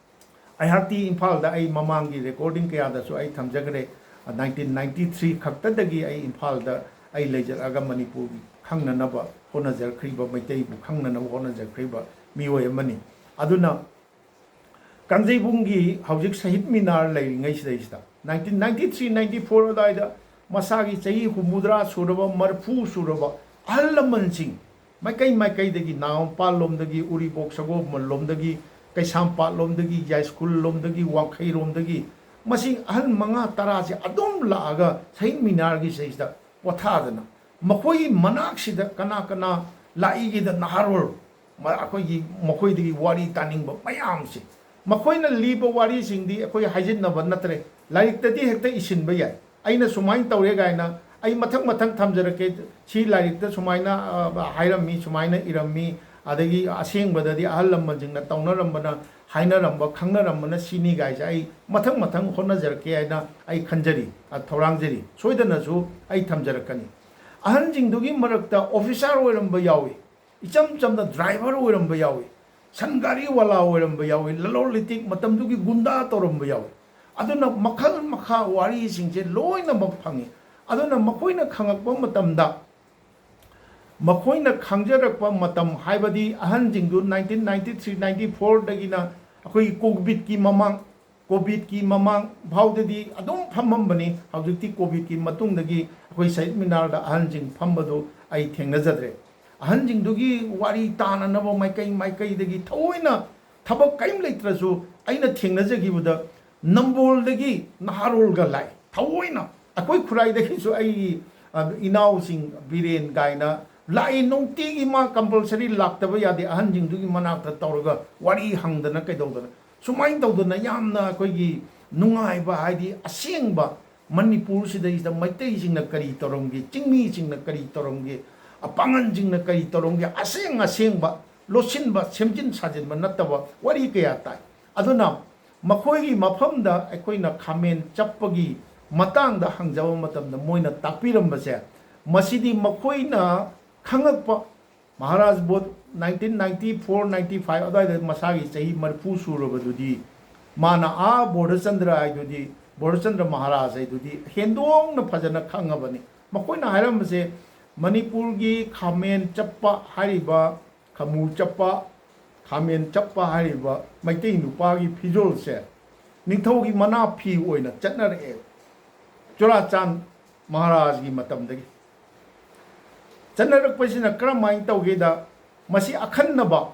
ꯑꯩꯍꯥꯛꯇꯤ ꯏꯝꯐꯥꯜꯗ ꯑꯩ ꯃꯃꯥꯡꯒꯤ ꯔꯦꯀꯣꯔꯗꯤꯡ ꯀꯌꯥꯗꯁꯨ ꯑꯩ ꯊꯝꯖꯈ꯭ꯔꯦ꯫ ꯅꯥꯏꯟꯇꯤꯟ ꯅꯥꯏꯟꯇꯤ ꯊ꯭ꯔꯤ ꯈꯛꯇꯗꯒꯤ ꯑꯩ ꯏꯝꯐꯥꯜꯗ ꯑꯩ ꯂꯩꯖꯔꯛꯑꯒ ꯃꯅꯤꯄꯨꯔꯒꯤ ꯈꯪꯅꯅꯕ ꯍꯣꯠꯅꯖꯈ꯭ꯔꯤꯕ, ꯃꯩꯇꯩꯕꯨ ꯈꯪꯅꯅꯕ ꯍꯣꯠꯅꯖꯈ꯭ꯔꯤꯕ ꯃꯤꯑꯣꯏ ꯑꯃꯅꯤ꯫ ꯑꯗꯨꯅ ꯀꯥꯡꯖꯩꯕꯨꯡꯒꯤ ꯍꯧꯖꯤꯛ ꯁꯍꯤꯗ ꯃꯤꯅꯥꯔ ꯂꯩꯔꯤꯉꯩꯁꯤꯗꯩꯁꯤꯗ, nineteen ninety three ninety four ꯑꯗꯨꯋꯥꯏꯗ ꯃꯁꯥꯒꯤ ꯆꯍꯤ ꯍꯨꯝꯐꯨꯇꯔꯥ ꯁꯨꯔꯕ, ꯃꯔꯤꯐꯨ ꯁꯨꯔꯕ ꯑꯍꯜ ꯂꯃꯟꯁꯤꯡ, ꯃꯥꯏꯀꯩ ꯃꯥꯏꯀꯩꯗꯒꯤ, ꯅꯥꯒꯥꯃꯄꯥꯜ ꯂꯣꯝꯗꯒꯤ, ꯎꯔꯤꯄꯣꯛ ꯁꯒꯣꯜꯕꯟ ꯂꯣꯝꯗꯒꯤ, ꯀꯩꯁꯥꯝꯄꯥꯠ ꯂꯣꯝꯗꯒꯤ, ꯌꯥꯏꯁ꯭ꯀꯨꯜ ꯂꯣꯝꯗꯒꯤ, ꯋꯥꯡꯈꯩꯔꯣꯝꯗꯒꯤ, ꯃꯁꯤ ꯑꯍꯜ ꯃꯉꯥ ꯇꯔꯥꯁꯦ ꯑꯗꯨꯝ ꯂꯥꯛꯑꯒ ꯁꯍꯤꯗ ꯃꯤꯅꯥꯔꯒꯤ ꯁꯤꯗꯩꯁꯤꯗ ꯄꯣꯊꯥꯗꯅ, ꯃꯈꯣꯏꯒꯤ ꯃꯅꯥꯛꯁꯤꯗ ꯀꯅꯥ ꯀꯅꯥ ꯂꯥꯛꯏꯒꯦꯗ, ꯅꯍꯥꯔꯣꯜ, ꯃ-, ꯑꯩꯈꯣꯏꯒꯤ, ꯃꯈꯣꯏꯗꯒꯤ ꯋꯥꯔꯤ ꯇꯥꯅꯤꯡꯕ ꯃꯌꯥꯝꯁꯦ, ꯃꯈꯣꯏꯅ ꯂꯤꯕ ꯋꯥꯔꯤꯁꯤꯡꯗꯤ ꯑꯩꯈꯣꯏ ꯍꯥꯏꯖꯤꯟꯅꯕ ꯅꯠꯇ꯭ꯔꯦ, ꯂꯥꯏꯔꯤꯛꯇꯗꯤ ꯍꯦꯛꯇ ꯏꯁꯤꯟꯕ ꯌꯥꯏ꯫ ꯑꯩꯅ ꯁꯨꯃꯥꯏꯅ ꯇꯧꯔꯦ ꯀꯥꯏꯅ ꯑꯩ ꯃꯊꯪ ꯃꯊꯪ ꯊꯝꯖꯔꯛꯀꯦ꯫ ꯁꯤ ꯂꯥꯏꯔꯤꯛꯇ ꯁꯨꯃꯥꯏꯅ, ꯑ, ꯍꯥꯏꯔꯝꯃꯤ, ꯁꯨꯃꯥꯏꯅ ꯏꯔꯝꯃꯤ, ꯑꯗꯒꯤ ꯑꯁꯦꯡꯕꯗꯗꯤ ꯑꯍꯜ ꯂꯃꯟꯁꯤꯡꯅ ꯇꯧꯅꯔꯝꯕꯅ, ꯍꯥꯏꯅꯔꯝꯕ, ꯈꯪꯅꯔꯝꯕꯅ ꯁꯤꯅꯤ ꯀꯥꯏꯁꯦ ꯑꯩ ꯃꯊꯪ ꯃꯊꯪ ꯍꯣꯠꯅꯖꯔꯛꯀꯦ ꯍꯥꯏꯅ ꯑꯩ ꯈꯟꯖꯔꯤ, ꯑ, ꯊꯧꯔꯥꯡꯖꯔꯤ꯫ ꯁꯣꯏꯗꯅꯁꯨ ꯑꯩ ꯊꯝꯖꯔꯛꯀꯅꯤ꯫ ꯑꯍꯟꯁꯤꯡꯗꯨꯒꯤ ꯃꯔꯛꯇ ꯑꯣꯐꯤꯁꯥꯔ ꯑꯣꯏꯔꯝꯕ ꯌꯥꯎꯏ, ꯏꯆꯝ ꯆꯝꯅ ꯗ꯭ꯔꯥꯏꯚꯔ ꯑꯣꯏꯔꯝꯕ ꯌꯥꯎꯏ, ꯁꯟ ꯒꯥꯔꯤ ꯋꯥꯂꯥ ꯑꯣꯏꯔꯝꯕ ꯌꯥꯎꯏ, ꯂꯂꯣꯟ ꯏꯇꯤꯛ ꯃꯇꯝꯗꯨꯒꯤ ꯒꯨꯟꯗꯥ ꯇꯧꯔꯝꯕ ꯌꯥꯎꯏ꯫ ꯑꯗꯨꯅ ꯃꯈꯜ ꯃꯈꯥ ꯋꯥꯔꯤꯁꯤꯡꯁꯦ ꯂꯣꯏꯅꯃꯛ ꯐꯪꯉꯤ꯫ ꯑꯗꯨꯅ ꯃꯈꯣꯏꯅ ꯈꯪꯉꯛꯄ ꯃꯇꯝꯗ, ꯃꯈꯣꯏꯅ ꯈꯪꯖꯔꯛꯄ ꯃꯇꯝ ꯍꯥꯏꯕꯗꯤ ꯑꯍꯟꯁꯤꯡꯗꯨ ꯅꯥꯏꯟꯇꯤꯟ ꯅꯥꯏꯟꯇꯤ ꯊ꯭ꯔꯤ ꯅꯥꯏꯟꯇꯤ ꯐꯣꯔꯗꯒꯤꯅ ꯑꯩꯈꯣꯏꯒꯤ ꯀꯣꯚꯤꯗꯀꯤ ꯃꯃꯥꯡ, ꯀꯣꯚꯤꯗꯀꯤ ꯃꯃꯥꯡ ꯐꯥꯎꯗꯗꯤ ꯑꯗꯨꯝ ꯐꯝꯃꯝꯕꯅꯤ꯫ ꯍꯧꯖꯤꯛꯇꯤ ꯀꯣꯚꯤꯗꯀꯤ ꯃꯇꯨꯡꯗꯒꯤ ꯑꯩꯈꯣꯏ ꯁꯍꯤꯗ ꯃꯤꯅꯥꯔꯗ ꯑꯍꯟꯁꯤꯡ ꯐꯝꯕꯗꯨ ꯑꯩ ꯊꯦꯡꯅꯖꯗ꯭ꯔꯦ꯫ ꯑꯍꯟꯁꯤꯡꯗꯨꯒꯤ ꯋꯥꯔꯤ ꯇꯥꯅꯅꯕ ꯃꯥꯏꯀꯩ ꯃꯥꯏꯀꯩꯗꯒꯤ ꯊꯑꯣꯏꯅ ꯊꯕꯛ ꯀꯔꯤꯝ ꯂꯩꯇ꯭ꯔꯁꯨ ꯑꯩꯅ ꯊꯦꯡꯅꯖꯈꯤꯕꯗ ꯅꯝꯕꯣꯜꯗꯒꯤ ꯅꯍꯥꯔꯣꯜꯒ ꯂꯥꯛꯏ꯫ ꯊꯑꯣꯏꯅ ꯑꯩꯈꯣꯏ ꯈꯨꯔꯥꯏꯗꯒꯤꯁꯨ ꯑꯩꯒꯤ, ꯑ, ꯏꯅꯥꯎꯁꯤꯡ ꯕꯤꯔꯦꯟ ꯀꯥꯏꯅ ꯂꯥꯛꯏ꯫ ꯅꯨꯡꯇꯤꯒꯤ ꯃꯥ ꯀꯝꯄꯜꯁꯔꯤ ꯂꯥꯛꯇꯕ ꯌꯥꯗꯦ꯫ ꯑꯍꯟꯁꯤꯡꯗꯨꯒꯤ ꯃꯅꯥꯛꯇ ꯇꯧꯔꯒ ꯋꯥꯔꯤ ꯍꯪꯗꯅ ꯀꯩꯗꯧꯗꯅ ꯁꯨꯃꯥꯏꯅ ꯇꯧꯗꯅ ꯌꯥꯝꯅ ꯑꯩꯈꯣꯏꯒꯤ ꯅꯨꯡꯉꯥꯏꯕ, ꯍꯥꯏꯗꯤ ꯑꯁꯦꯡꯕ ꯃꯅꯤꯄꯨꯔꯁꯤꯗꯩꯁꯤꯗ ꯃꯩꯇꯩꯁꯤꯡꯅ ꯀꯔꯤ ꯇꯧꯔꯝꯒꯦ, ꯆꯤꯡꯃꯤꯁꯤꯡꯅ ꯀꯔꯤ ꯇꯧꯔꯝꯒꯦ, ꯑ, ꯄꯥꯉꯟꯁꯤꯡꯅ ꯀꯔꯤ ꯇꯧꯔꯝꯒꯦ, ꯑꯁꯦꯡ ꯑꯁꯦꯡꯕ ꯂꯣꯠꯁꯤꯟꯕ, ꯁꯦꯝꯖꯤꯟ ꯁꯥꯖꯤꯟꯕ ꯅꯠꯇꯕ ꯋꯥꯔꯤ ꯀꯌꯥ ꯇꯥꯏ꯫ ꯑꯗꯨꯅ ꯃꯈꯣꯏꯒꯤ ꯃꯐꯝꯗ ꯑꯩꯈꯣꯏꯅ ꯈꯥꯃꯦꯟ ꯆꯞꯄꯒꯤ ꯃꯇꯥꯡꯗ ꯍꯪꯖꯕ ꯃꯇꯝꯗ ꯃꯣꯏꯅ ꯇꯥꯛꯄꯤꯔꯝꯕꯁꯦ, ꯃꯁꯤꯗꯤ ꯃꯈꯣꯏꯅ ꯈꯪꯉꯛꯄ, Maharaj Bodh nineteen ninety four ninety five ꯑꯗꯨꯋꯥꯏꯗ ꯃꯁꯥꯒꯤ ꯆꯍꯤ ꯃꯔꯤꯐꯨ ꯁꯨꯔꯕꯗꯨꯗꯤ, ꯃꯥꯅ ꯑꯥ ꯕꯣꯙꯆꯟꯗ꯭ꯔ ꯍꯥꯏꯗꯨꯗꯤ, ꯕꯣꯙꯆꯟꯗ꯭ꯔ ꯃꯍꯥꯔꯥꯖ ꯍꯥꯏꯗꯨꯗꯤ ꯍꯦꯟꯗꯣꯛꯅ ꯐꯖꯅ ꯈꯪꯉꯕꯅꯤ꯫ ꯃꯈꯣꯏꯅ ꯍꯥꯏꯔꯝꯕꯁꯦ, ꯃꯅꯤꯄꯨꯔꯒꯤ ꯈꯥꯃꯦꯟ ꯆꯞꯄ ꯍꯥꯏꯔꯤꯕ, ꯈꯃꯨ ꯆꯞꯄ, ꯈꯥꯃꯦꯟ ꯆꯞꯄ ꯍꯥꯏꯔꯤꯕ ꯃꯩꯇꯩ ꯅꯨꯄꯥꯒꯤ ꯐꯤꯖꯣꯜꯁꯦ ꯅꯤꯡꯊꯧꯒꯤ ꯃꯅꯥ ꯐꯤ ꯑꯣꯏꯅ ꯆꯠꯅꯔꯛꯑꯦ, ꯆꯨꯔꯥꯆꯥꯟ ꯃꯍꯥꯔꯥꯖꯒꯤ ꯃꯇꯝꯗꯒꯤ꯫ ꯆꯠꯅꯔꯛꯄꯁꯤꯅ ꯀꯔꯝꯍꯥꯏꯅ ꯇꯧꯒꯦꯗ, ꯃꯁꯤ ꯑꯈꯟꯅꯕ,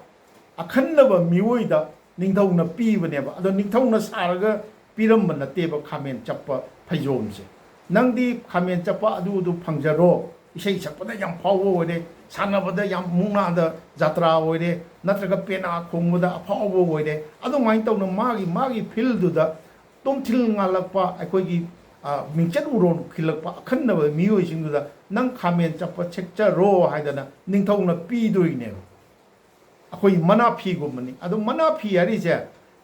ꯑꯈꯟꯅꯕ ꯃꯤꯑꯣꯏꯗ ꯅꯤꯡꯊꯧꯅ ꯄꯤꯕꯅꯦꯕ꯫ ꯑꯗꯣ ꯅꯤꯡꯊꯧꯅ ꯁꯥꯔꯒ ꯄꯤꯔꯝꯕ ꯅꯠꯇꯦꯕ ꯈꯥꯃꯦꯟ ꯆꯞꯄ ꯐꯩꯖꯣꯝꯁꯦ꯫ "ꯅꯪꯗꯤ ꯈꯥꯃꯦꯟ ꯆꯞꯄ ꯑꯗꯨ ꯑꯗꯨ ꯐꯪꯖꯔꯣ, ꯏꯁꯩ ꯁꯛꯄꯗ ꯌꯥꯝ ꯐꯥꯎꯕ ꯑꯣꯏꯔꯦ, ꯁꯥꯟꯅꯕꯗ ꯌꯥꯝ, ꯃꯨꯛꯅꯥꯗ ꯖꯥꯇ꯭ꯔꯥ ꯑꯣꯏꯔꯦ, ꯅꯠꯇ꯭ꯔꯒ ꯄꯦꯅꯥ ꯈꯣꯡꯕꯗ ꯑꯐꯥꯎꯕ ꯑꯣꯏꯔꯦ", ꯑꯗꯨꯃꯥꯏꯅ ꯇꯧꯅ ꯃꯥꯒꯤ ꯃꯥꯒꯤ ꯐꯤꯜꯗꯨꯗ ꯇꯣꯝꯊꯤꯜ ꯉꯥꯜꯂꯛꯄ, ꯑꯩꯈꯣꯏꯒꯤ, ꯑ, ꯃꯤꯡꯆꯠ ꯎꯔꯣꯡ ꯈꯤꯜꯂꯛꯄ ꯑꯈꯟꯅꯕ ꯃꯤꯑꯣꯏꯁꯤꯡꯗꯨꯗ "ꯅꯪ ꯈꯥꯃꯦꯟ ꯆꯞꯄ ꯁꯦꯠꯆꯔꯣ" ꯍꯥꯏꯗꯅ ꯅꯤꯡꯊꯧꯅ ꯄꯤꯗꯣꯏꯅꯦꯕ꯫ ꯑꯩꯈꯣꯏ ꯃꯅꯥ ꯐꯤꯒꯨꯝꯕꯅꯤ꯫ ꯑꯗꯣ ꯃꯅꯥ ꯐꯤ ꯍꯥꯏꯔꯤꯁꯦ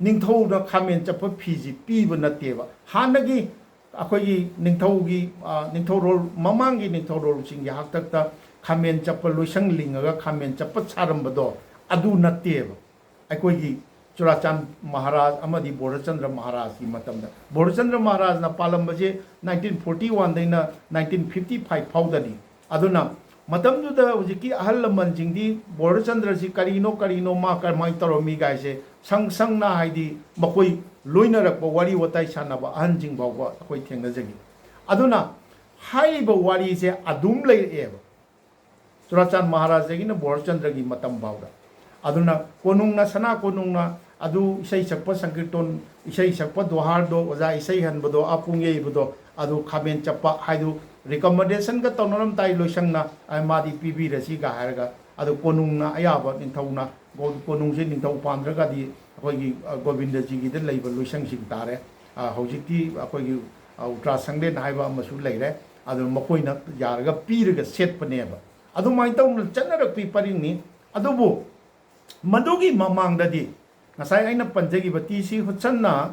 ꯅꯤꯡꯊꯧꯅ ꯈꯥꯃꯦꯟ ꯆꯞꯄ ꯐꯤꯁꯤ ꯄꯤꯕ ꯅꯠꯇꯦꯕ꯫ ꯍꯥꯟꯅꯒꯤ ꯑꯩꯈꯣꯏꯒꯤ ꯅꯤꯡꯊꯧꯒꯤ, ꯑ, ꯅꯤꯡꯊꯧꯔꯣꯜ, ꯃꯃꯥꯡꯒꯤ ꯅꯤꯡꯊꯧꯔꯣꯜꯁꯤꯡꯒꯤ ꯍꯥꯛꯇꯛꯇ ꯈꯥꯃꯦꯟ ꯆꯞꯄ ꯂꯣꯏꯁꯪ ꯂꯤꯡꯉꯒ ꯈꯥꯃꯦꯟ ꯆꯞꯄ ꯁꯥꯔꯝꯕꯗꯣ ꯑꯗꯨ ꯅꯠꯇꯦꯕ꯫ ꯑꯩꯈꯣꯏꯒꯤ ꯆꯨꯔꯥꯆꯥꯟ ꯃꯍꯥꯔꯥꯖ ꯑꯃꯗꯤ ꯕꯣꯙꯆꯟꯗ꯭ꯔ ꯃꯍꯥꯔꯥꯖꯀꯤ ꯃꯇꯝꯗ, ꯕꯣꯙꯆꯟꯗ꯭ꯔ ꯃꯍꯥꯔꯥꯖꯅ ꯄꯥꯜꯂꯝꯕꯁꯦ nineteen forty one ꯗꯩꯅ nineteen fifty five ꯐꯥꯎꯗꯅꯤ꯫ ꯑꯗꯨꯅ ꯃꯇꯝꯗꯨꯗ ꯍꯧꯖꯤꯛꯀꯤ ꯑꯍꯜ ꯂꯃꯟꯁꯤꯡꯗꯤ ꯕꯣꯙꯆꯟꯗ꯭ꯔꯁꯤ ꯀꯔꯤꯅꯣ, ꯀꯔꯤꯅꯣ, ꯃꯥ ꯀꯔꯝꯍꯥꯏꯅ ꯇꯧꯔꯝꯃꯤ ꯀꯥꯏꯁꯦ ꯁꯪ ꯁꯪꯅ, ꯍꯥꯏꯗꯤ ꯃꯈꯣꯏ ꯂꯣꯏꯅꯔꯛꯄ ꯋꯥꯔꯤ ꯋꯥꯇꯥꯏ ꯁꯥꯟꯅꯕ ꯑꯍꯟꯁꯤꯡ ꯐꯥꯎꯕ ꯑꯩꯈꯣꯏ ꯊꯦꯡꯅꯖꯈꯤ꯫ ꯑꯗꯨꯅ ꯍꯥꯏꯔꯤꯕ ꯋꯥꯔꯤꯁꯦ ꯑꯗꯨꯝ ꯂꯩꯔꯛꯑꯦꯕ꯫ ꯆꯨꯔꯥꯆꯥꯟ ꯃꯍꯥꯔꯥꯖꯗꯒꯤꯅ ꯕꯣꯙꯆꯟꯗ꯭ꯔꯒꯤ ꯃꯇꯝ ꯐꯥꯎꯗ꯫ ꯑꯗꯨꯅ ꯀꯣꯅꯨꯡꯅ, ꯁꯅꯥ ꯀꯣꯅꯨꯡꯅ ꯑꯗꯨ ꯏꯁꯩ ꯁꯛꯄ ꯁꯪꯀꯤꯔꯇꯣꯟ, ꯏꯁꯩ ꯁꯛꯄ ꯗꯣꯍꯥꯔꯗꯣ, ꯑꯣꯖꯥ ꯏꯁꯩ ꯍꯟꯕꯗꯣ, ꯑꯥ ꯄꯨꯡ ꯌꯩꯕꯗꯣ, ꯑꯗꯨ ꯈꯥꯃꯦꯟ ꯆꯞꯄ ꯍꯥꯏꯗꯨ ꯔꯤꯀꯃꯦꯟꯗꯦꯁꯟꯒ ꯇꯧꯅꯔꯝ ꯇꯥꯏ ꯂꯣꯏꯁꯪꯅ, ꯑ, ꯃꯥꯗꯤ ꯄꯤꯕꯤꯔꯁꯤꯒ ꯍꯥꯏꯔꯒ꯫ ꯑꯗꯨ ꯀꯣꯅꯨꯡꯅ ꯑꯌꯥꯕ ꯅꯤꯡꯊꯧꯅ, ꯒꯣ-, ꯀꯣꯅꯨꯡꯁꯦ ꯅꯤꯡꯊꯧ ꯄꯥꯟꯗ꯭ꯔꯒꯗꯤ ꯑꯩꯈꯣꯏꯒꯤ, ꯑ, ꯒꯣꯕꯤꯟꯗꯖꯤꯒꯤꯗ ꯂꯩꯕ ꯂꯣꯏꯁꯪꯁꯤꯡ ꯇꯥꯔꯦ꯫ ꯑ, ꯍꯧꯖꯤꯛꯇꯤ ꯑꯩꯈꯣꯏꯒꯤ, ꯑ, ꯎꯇ꯭ꯔꯥ ꯁꯪꯂꯦꯟ ꯍꯥꯏꯕ ꯑꯃꯁꯨ ꯂꯩꯔꯦ꯫ ꯑꯗꯨ ꯃꯈꯣꯏꯅ ꯌꯥꯔꯒ ꯄꯤꯔꯒ ꯁꯦꯠꯄꯅꯦꯕ꯫ ꯑꯗꯨꯃꯥꯏꯅ ꯇꯧꯅ ꯆꯠꯅꯔꯛꯄꯤ ꯄꯔꯤꯡꯅꯤ꯫ ꯑꯗꯨꯕꯨ ꯃꯗꯨꯒꯤ ꯃꯃꯥꯡꯗꯗꯤ ꯉꯁꯥꯏ ꯑꯩꯅ ꯄꯟꯖꯈꯤꯕ ꯇꯤ ꯁꯤ ꯍꯨꯠꯁꯟꯅ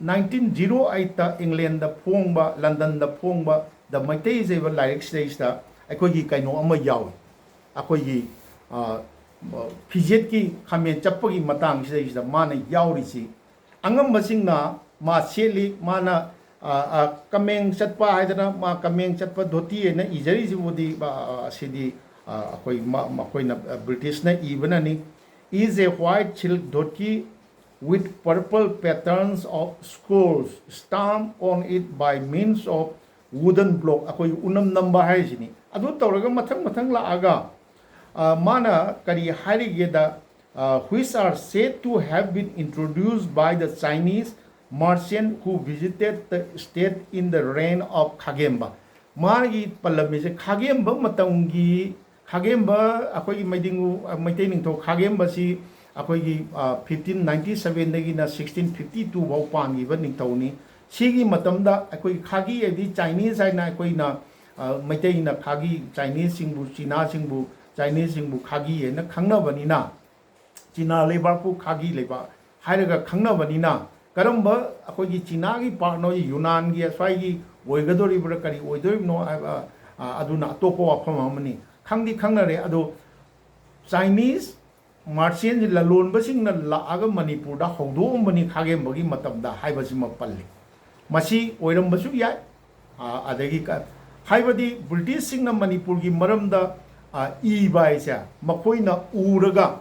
nineteen zero eight ꯇ ꯏꯪꯂꯦꯟꯗ ꯐꯣꯡꯕ, ꯂꯟꯗꯟꯗ ꯐꯣꯡꯕ ꯗ ꯃꯩꯇꯩ ꯍꯥꯏꯕ ꯂꯥꯏꯔꯤꯛꯁꯤꯗꯩꯁꯤꯗ ꯑꯩꯈꯣꯏꯒꯤ ꯀꯩꯅꯣ ꯑꯃ ꯌꯥꯎꯏ꯫ ꯑꯩꯈꯣꯏꯒꯤ, ꯑ, ꯐꯤꯖꯦꯠꯀꯤ ꯈꯥꯃꯦꯟ ꯆꯞꯄꯒꯤ ꯃꯇꯥꯡꯁꯤꯗꯩꯁꯤꯗ ꯃꯥꯅ ꯌꯥꯎꯔꯤꯁꯤ ꯑꯉꯝꯕꯁꯤꯡꯅ ꯃꯥ ꯁꯦꯠꯂꯤ꯫ ꯃꯥꯅ, ꯑ, ꯑ, ꯀꯃꯦꯡ ꯆꯠꯄ ꯍꯥꯏꯗꯅ, ꯃꯥ ꯀꯃꯦꯡ ꯆꯠꯄ ꯙꯣꯇꯤ ꯍꯥꯏꯅ ꯏꯖꯔꯤꯁꯤꯕꯨꯗꯤ, ꯑ, ꯑ, ꯑꯁꯤꯗꯤ, ꯑ, ꯑꯩꯈꯣꯏ ꯃ-, ꯃꯈꯣꯏꯅ, ꯑ, ꯕ꯭ꯔꯤꯇꯤꯁꯅ ꯏꯕꯅꯅꯤ꯫ Is a white silk dhoti with purple patterns of scrolls stamped on it by means of wooden block, ꯑꯩꯈꯣꯏ ꯎꯅꯝ ꯅꯝꯕ ꯍꯥꯏꯔꯤꯁꯤꯅꯤ꯫ ꯑꯗꯨ ꯇꯧꯔꯒ ꯃꯊꯪ ꯃꯊꯪ ꯂꯥꯛꯑꯒ, ꯑ, ꯃꯥꯅ ꯀꯔꯤ ꯍꯥꯏꯔꯤꯒꯦꯗ, uh, which are said to have been introduced by the Chinese merchant who visited the state in the reign of ꯈꯥꯒꯦꯝꯕ꯫ ꯃꯥꯒꯤ ꯄꯜꯂꯝꯃꯤꯁꯦ ꯈꯥꯒꯦꯝꯕ ꯃꯇꯝꯒꯤ, ꯈꯥꯒꯦꯝꯕ ꯑꯩꯈꯣꯏꯒꯤ ꯃꯩꯗꯤꯡ-, ꯃꯩꯇꯩ ꯅꯤꯡꯊꯧ ꯈꯥꯒꯦꯝꯕꯁꯤ ꯑꯩꯈꯣꯏꯒꯤ, ꯑ, fifteen ninety sevenꯗꯒꯤꯅ sixteen fifty two ꯐꯥꯎ ꯄꯥꯟꯈꯤꯕ ꯅꯤꯡꯊꯧꯅꯤ꯫ ꯁꯤꯒꯤ ꯃꯇꯝꯗ ꯑꯩꯈꯣꯏꯒꯤ ꯈꯥꯒꯤ ꯍꯥꯏꯗꯤ Chinese ꯍꯥꯏꯅ ꯑꯩꯈꯣꯏꯅ, ꯑ, ꯃꯩꯇꯩꯅ ꯈꯥꯒꯤ, Chineseꯁꯤꯡꯕꯨ, ꯆꯤꯅꯥꯁꯤꯡꯕꯨ, Chineseꯁꯤꯡꯕꯨ ꯈꯥꯒꯤ ꯍꯥꯏꯅ ꯈꯪꯅꯕꯅꯤꯅ, ꯆꯤꯅꯥ ꯂꯩꯕꯥꯛꯄꯨ ꯈꯥꯒꯤ ꯂꯩꯕꯥꯛ ꯍꯥꯏꯔꯒ ꯈꯪꯅꯕꯅꯤꯅ, ꯀꯔꯝꯕ ꯑꯩꯈꯣꯏꯒꯤ ꯆꯤꯅꯥꯒꯤ ꯄꯥꯔꯠꯅꯣ, ꯌꯨꯅꯥꯟꯒꯤ ꯑꯁ꯭ꯋꯥꯏꯒꯤ ꯑꯣꯏꯒꯗꯧꯔꯤꯕ꯭ꯔꯥ, ꯀꯔꯤ ꯑꯣꯏꯗꯣꯔꯤꯕꯅꯣ ꯍꯥꯏꯕ, ꯑ, ꯑꯗꯨꯅ ꯑꯇꯣꯞꯄ ꯋꯥꯐꯝ ꯑꯃꯅꯤ꯫ ꯈꯪꯗꯤ ꯈꯪꯅꯔꯦ, ꯑꯗꯣ Chinese merchantꯁꯤ, ꯂꯂꯣꯟꯕꯁꯤꯡꯅ ꯂꯥꯛꯑꯒ ꯃꯅꯤꯄꯨꯔꯗ ꯍꯧꯗꯣꯛꯑꯝꯕꯅꯤ ꯈꯥꯒꯦꯝꯕꯒꯤ ꯃꯇꯝꯗ ꯍꯥꯏꯕꯁꯤꯃ ꯄꯜꯂꯤ꯫ ꯃꯁꯤ ꯑꯣꯏꯔꯝꯕꯁꯨ ꯌꯥꯏ꯫ ꯑ, ꯑꯗꯒꯤ ꯀ-, ꯍꯥꯏꯕꯗꯤ ꯕ꯭ꯔꯤꯇꯤꯁꯁꯤꯡꯅ ꯃꯅꯤꯄꯨꯔꯒꯤ ꯃꯔꯝꯗ, ꯑ, ꯏꯕ ꯍꯥꯏꯁꯦ ꯃꯈꯣꯏꯅ ꯎꯔꯒ,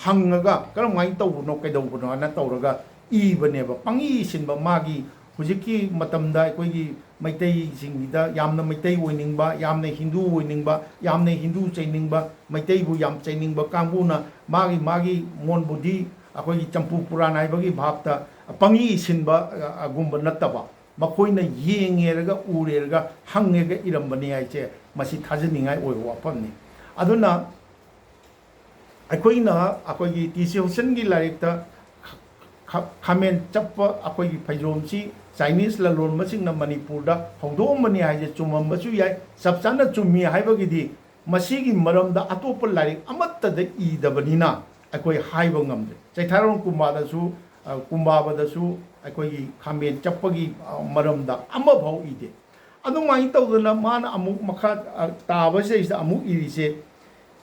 ꯍꯪꯉꯒ ꯀꯔꯝꯍꯥꯏꯅ ꯇꯧꯕꯅꯣ, ꯀꯩꯗꯧꯕꯅꯣ ꯍꯥꯏꯅ ꯇꯧꯔꯒ ꯏꯕꯅꯦꯕ꯫ ꯄꯪꯏ ꯏꯁꯤꯟꯕ, ꯃꯥꯒꯤ ꯍꯧꯖꯤꯛꯀꯤ ꯃꯇꯝꯗ ꯑꯩꯈꯣꯏꯒꯤ ꯃꯩꯇꯩꯁꯤꯡꯒꯤꯗ ꯌꯥꯝꯅ ꯃꯩꯇꯩ ꯑꯣꯏꯅꯤꯡꯕ, ꯌꯥꯝꯅ ꯍꯤꯟꯗꯨ ꯑꯣꯏꯅꯤꯡꯕ, ꯌꯥꯝꯅ ꯍꯤꯟꯗꯨ ꯆꯩꯅꯤꯡꯕ, ꯃꯩꯇꯩꯕꯨ ꯌꯥꯝ ꯆꯩꯅꯤꯡꯕ ꯀꯥꯡꯕꯨꯅ ꯃꯥꯒꯤ, ꯃꯥꯒꯤ ꯃꯣꯟ ꯕꯨꯙꯤ, ꯑꯩꯈꯣꯏꯒꯤ ꯆꯝꯄꯨ ꯄꯨꯔꯥꯟ ꯍꯥꯏꯕꯒꯤ ꯚꯥꯞꯇ ꯄꯪꯏ ꯏꯁꯤꯟꯕ, ꯑ, ꯑꯒꯨꯝꯕ ꯅꯠꯇꯕ, ꯃꯈꯣꯏꯅ ꯌꯦꯡꯉꯦꯔꯒ, ꯎꯔꯦꯔꯒ, ꯍꯪꯉꯦꯒ ꯏꯔꯝꯕꯅꯤ ꯍꯥꯏꯁꯦ, ꯃꯁꯤ ꯊꯥꯖꯅꯤꯡꯉꯥꯏ ꯑꯣꯏꯕ ꯋꯥꯐꯝꯅꯤ꯫ ꯑꯗꯨꯅ ꯑꯩꯈꯣꯏꯅ ꯑꯩꯈꯣꯏꯒꯤ ꯇꯤ ꯁꯤ ꯍꯨꯁꯦꯟꯒꯤ ꯂꯥꯏꯔꯤꯛꯇ ꯈ-, ꯈ-, ꯈꯥꯃꯦꯟ ꯆꯞꯄ ꯑꯩꯈꯣꯏꯒꯤ ꯐꯩꯖꯣꯝꯁꯤ Chinese ꯂꯂꯣꯟꯕꯁꯤꯡꯅ ꯃꯅꯤꯄꯨꯔꯗ ꯍꯧꯗꯣꯛꯑꯝꯕꯅꯤ ꯍꯥꯏꯁꯦ ꯆꯨꯝꯃꯝꯕꯁꯨ ꯌꯥꯏ꯫ ꯆꯞ ꯆꯥꯅ ꯆꯨꯝꯃꯤ ꯍꯥꯏꯕꯒꯤꯗꯤ ꯃꯁꯤꯒꯤ ꯃꯔꯝꯗ ꯑꯇꯣꯞꯄ ꯂꯥꯏꯔꯤꯛ ꯑꯃꯠꯇꯗ ꯏꯗꯕꯅꯤꯅ ꯑꯩꯈꯣꯏ ꯍꯥꯏꯕ ꯉꯝꯗ꯭ꯔꯦ꯫ ꯆꯩꯊꯥꯔꯣꯜ ꯀꯨꯝꯕꯥꯗꯁꯨ, ꯑ, ꯀꯨꯝꯕꯥꯕꯗꯁꯨ ꯑꯩꯈꯣꯏꯒꯤ ꯈꯥꯃꯦꯟ ꯆꯞꯄꯒꯤ, ꯑ, ꯃꯔꯝꯗ ꯑꯃꯐꯥꯎ ꯏꯗꯦ꯫ ꯑꯗꯨꯃꯥꯏꯅ ꯇꯧꯗꯅ ꯃꯥꯅ ꯑꯃꯨꯛ ꯃꯈꯥ, ꯑ, ꯇꯥꯕꯁꯤꯗꯩꯁꯤꯗ ꯑꯃꯨꯛ ꯏꯔꯤꯁꯦ,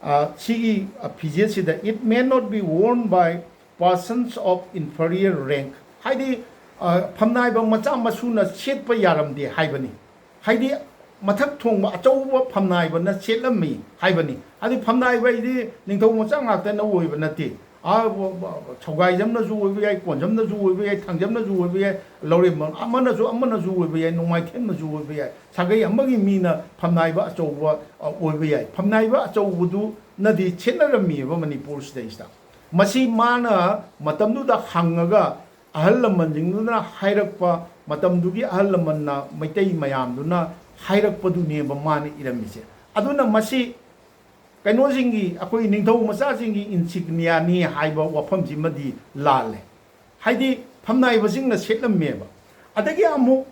ꯑ, ꯁꯤꯒꯤ, ꯑ, ꯐꯤꯖꯦꯠꯁꯤꯗ, "It may not be worn by persons of inferior rank", ꯍꯥꯏꯗꯤ, ꯑ, ꯐꯝꯅꯥꯏꯕ ꯃꯆꯥ ꯃꯁꯨꯅ ꯁꯦꯠꯄ ꯌꯥꯔꯝꯗꯦ ꯍꯥꯏꯕꯅꯤ꯫ ꯍꯥꯏꯗꯤ ꯃꯊꯛ ꯊꯣꯡꯕ ꯑꯆꯧꯕ ꯐꯝꯅꯥꯏꯕꯅ ꯁꯦꯠꯂꯝꯃꯤ ꯍꯥꯏꯕꯅꯤ꯫ ꯍꯥꯏꯗꯤ ꯐꯝꯅꯥꯏꯕ ꯍꯥꯏꯗꯤ ꯅꯤꯡꯊꯧ ꯃꯆꯥ ꯉꯥꯛꯇꯅ ꯑꯣꯏꯕ ꯅꯠꯇꯦ꯫ ꯑꯥ, ꯁꯧꯒꯥꯏꯖꯝꯅꯁꯨ ꯑꯣꯏꯕ ꯌꯥꯏ, ꯀꯣꯟꯖꯝꯅꯁꯨ ꯑꯣꯏꯕ ꯌꯥꯏ, ꯊꯥꯡꯖꯝꯅꯁꯨ ꯑꯣꯏꯕ ꯌꯥꯏ, ꯂꯧꯔꯦꯝꯕꯝ ꯑꯃꯅꯁꯨ, ꯑꯃꯅꯁꯨ ꯑꯣꯏꯕ ꯌꯥꯏ, ꯅꯣꯡꯃꯥꯏꯊꯦꯝꯅꯁꯨ ꯑꯣꯏꯕ ꯌꯥꯏ, ꯁꯥꯒꯩ ꯑꯃꯒꯤ ꯃꯤꯅ ꯐꯝꯅꯥꯏꯕ ꯑꯆꯧꯕ, ꯑ, ꯑꯣꯏꯕ ꯌꯥꯏ꯫ ꯐꯝꯅꯥꯏꯕ ꯑꯆꯧꯕꯗꯨꯅꯗꯤ ꯁꯦꯠꯅꯔꯝꯃꯤꯕ ꯃꯅꯤꯄꯨꯔꯁꯤꯗꯩꯁꯤꯗ꯫ ꯃꯁꯤ ꯃꯥꯅ ꯃꯇꯝꯗꯨꯗ ꯍꯪꯉꯒ ꯑꯍꯜ ꯂꯃꯟꯁꯤꯡꯗꯨꯅ ꯍꯥꯏꯔꯛꯄ, ꯃꯇꯝꯗꯨꯒꯤ ꯑꯍꯜ ꯂꯃꯟꯅ, ꯃꯩꯇꯩ ꯃꯌꯥꯝꯗꯨꯅ ꯍꯥꯏꯔꯛꯄꯗꯨꯅꯦꯕ ꯃꯥꯅ ꯏꯔꯝꯃꯤꯁꯦ꯫ ꯑꯗꯨꯅ ꯃꯁꯤ ꯀꯩꯅꯣꯁꯤꯡꯒꯤ, ꯑꯩꯈꯣꯏ ꯅꯤꯡꯊꯧ ꯃꯆꯥꯁꯤꯡꯒꯤ ꯏꯟꯁꯤꯒꯅꯤꯌꯥꯅꯤ ꯍꯥꯏꯕ ꯋꯥꯐꯝꯁꯤꯃꯗꯤ ꯂꯥꯜꯂꯦ꯫ ꯍꯥꯏꯗꯤ ꯐꯝꯅꯥꯏꯕꯁꯤꯡꯅ ꯁꯦꯠꯂꯝꯃꯦꯕ꯫ ꯑꯗꯒꯤ ꯑꯃꯨꯛ